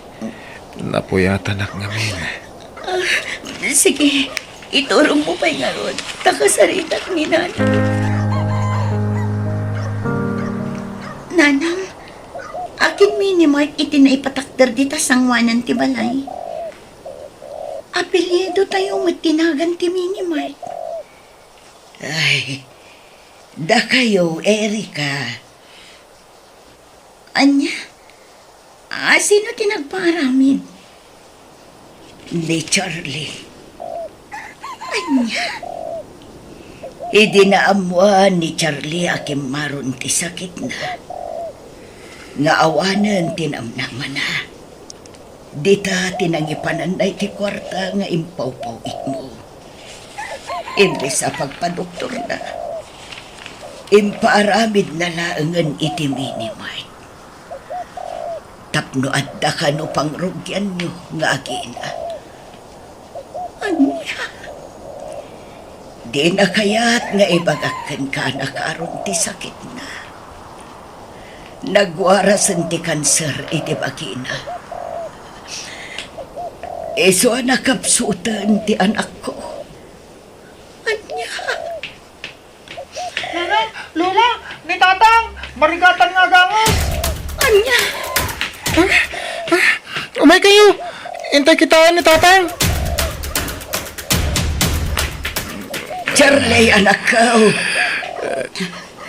Napuyatanak ngamin. Ah, sige, iturongmo pay ngarud, ta kasaritak ni Nanang. Nanang, akin Minimart iti naipatakder dita sangoanan ti balay? Apelyidotayo met ti nagan ti Minimart. Ay, dakayo, Erika. Ania? A, sino ti nagpaaramid? Ni Charlie. Ania? Idi naammoan ni Charlie a kimmaron ti sakitna, nga awanen ti namnamana, dita ti nangipananna iti kuarta nga impawpaw-itmo. Imbes a pagpadoktorna, impaaramidna laengen iti Minimart. Tapno adda kano pangrugianyo nga agina. Ania? Dina kayat nga ibagak kenka a nakaron ti sakitna. Nagwarasen ti kanser iti bagina. Isu a nakapsuten ti anakko. Ania? Nana, Lola, ni Tatang, marigatan nga agangan. Ania? Ah, ah, umay kayo. Intay kita ni Tatang. Charlie, anakko.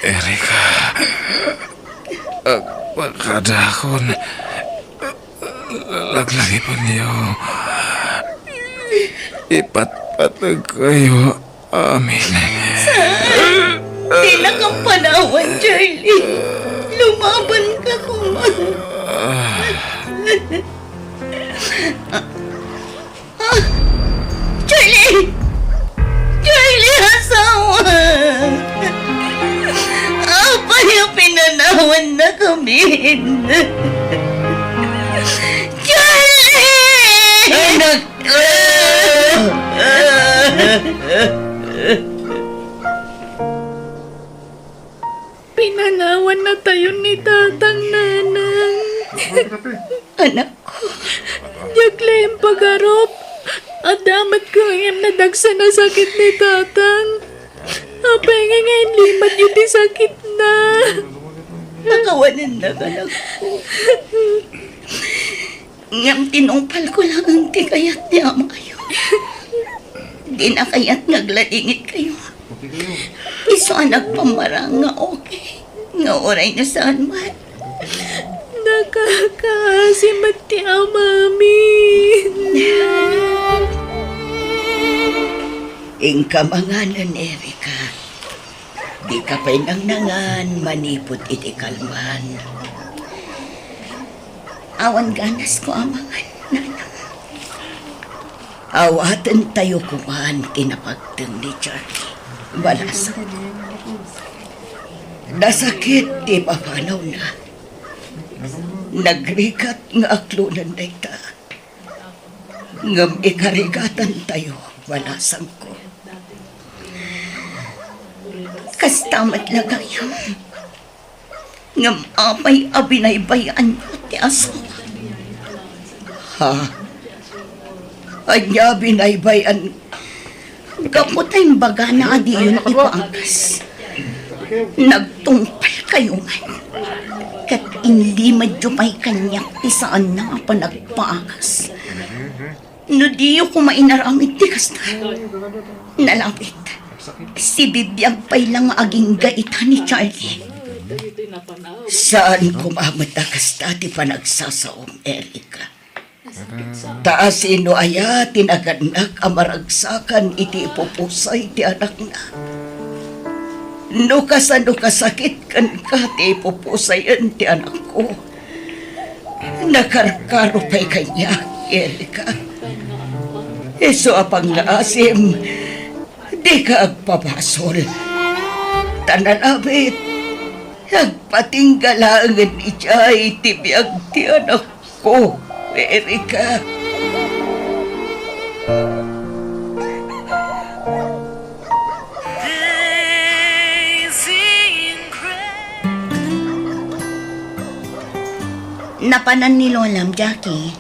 Erika, agpakadakon. Laglagipenyo. Ipatpateg kayo amin. Saan? Dina ka panawan, Charlie. Lumaban ka koma. Ah. Ah, Charlie! Charlie, asawa! Apay a pinanawan na kami? Charlie! Anak! Pinanawan na tayo ni Tatang, Nanang. Anakko. Diak laeng pagarup. Adda met gayam nadagsen a sakit ni Tatang. Apay ngay nga inlimatyo ti sakitna? Pakawanennak, anakko. Ngem tinungpalko laeng ti kayat ni amayo. Dina kayat nga agladingit kayo. Isu a nagpammarang nga okay, nga uray no saan man. Nakakaasi met ti amami. Inka manganen, Erika. Dika pay nangnangan manipud iti kalman. Awan ganasko a mangan, nanang. Awatentayo koman ti napagteng ni Charlie. Balasang. Nasakit ti papanawna. Nagrigat nga aklonen dayta. Ngem ikarigatantayo, balasangko. Kasta met la gayam. Ngem apay a binaybay-anyo ti asawa? Ha? Ania binaybay-an? Gapu ta imbagana a diyon ipagas. Nagtungpalkayo man. Ket inlimedyo pay kaniak ti saanna a panagpagas. No diyo koma inaramid ti kasta, nalabit. Sibibiag pay la nga agingga ita ni Charlie. Saan koma met a kasta ti panagsasaom, Erica. Ta asino aya ti nagannak a maragsakan iti ipupusay ti anakna? No kasano kasakit kenka ti ipupusayen ti anakko, nakarkaro pay kaniak, Erica. Isu a pangngaasim, dika agpabasol. Ta nalabit, agpatingga laengen idiay ti biag ti anakko, Erica. Napanan ni Lolam, Jackie.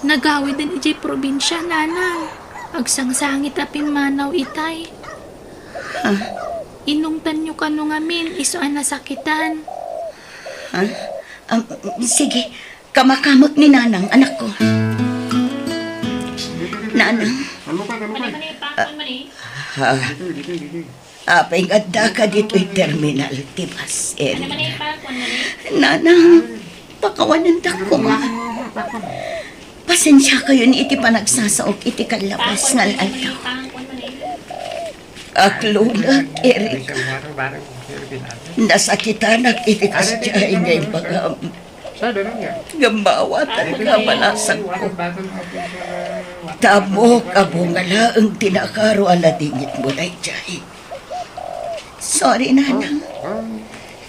Nagawiden idiay probinsia, Nanang. Agsangsangit a pimmanaw itay. Ha? Inungtanyo kano ngamin, isu a nasakitan. Ha? Um, sige, kamakamek ni Nanang, anakko. Nanang. Ano ka, ano ka? Ah, ha? Apay nga addaka ditoy terminal ti bus, Erica? Nanang, pakawanendak koma. Pasensiakayon iti panagsasaok iti kallabas nga al-aldaw. Aklonek, Erica. Nasakitanak iti kasdiay nga imbagam. Ngem maawatan nga balasangko. Tapno kabunga laeng ti nakaro a ladingitmo daydiay. Sorry, Nanang.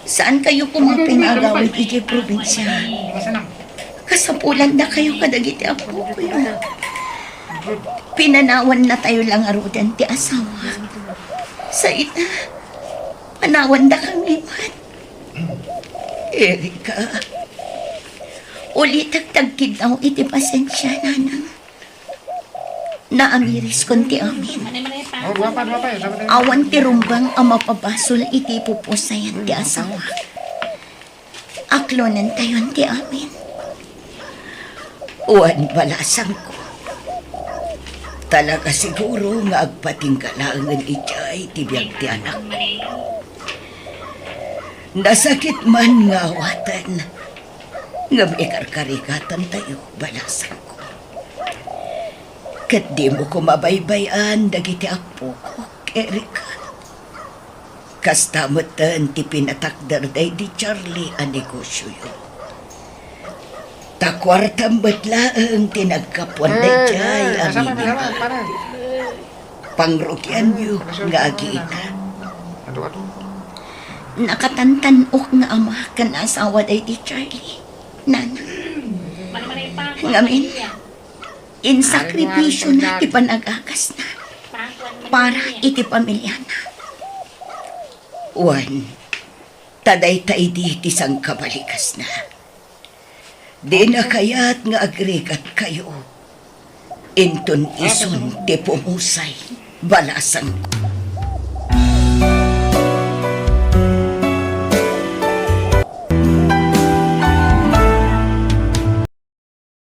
Saankayo koma pay nga agawid idiay probinsia. Kasapulannakayo kadagiti appokoyo. Pinanawannatayo la ngaruden ti asawak. Sa ita, panawandakami met. Erica, ulitek ti agkiddaw iti pasensia, Nanang. Naamiriskon ti amin. Awan ti rumbeng a mapabasol iti pupusayan ti asawa. Aklonentayon ti amin. Wen, balasangko. Talaga siguro nga agpatingga laengen idiay ti biag ti anakko. Nasakit man nga awaten, ngem ikarkarigatantayo, balasangko. Ket dimo koma baybay-an dagiti appokok, Erica. Kasta metten ti pinatakder daydi Charlie a negosioyo. Ta kuartam met laeng ti naggapuan daydiay a minimum. Pangrugianyo nga agiitan. Nakatantan-ok nga ama ken asawa daydi Charlie, Nana. Ngamin, insakripisiona ti panagagasna para iti pamiliana. Wen, ta dayta idi ti sangkabalikasna. Dina kayat nga agrigatkayo. Inton isun ti pumusay, balasangko.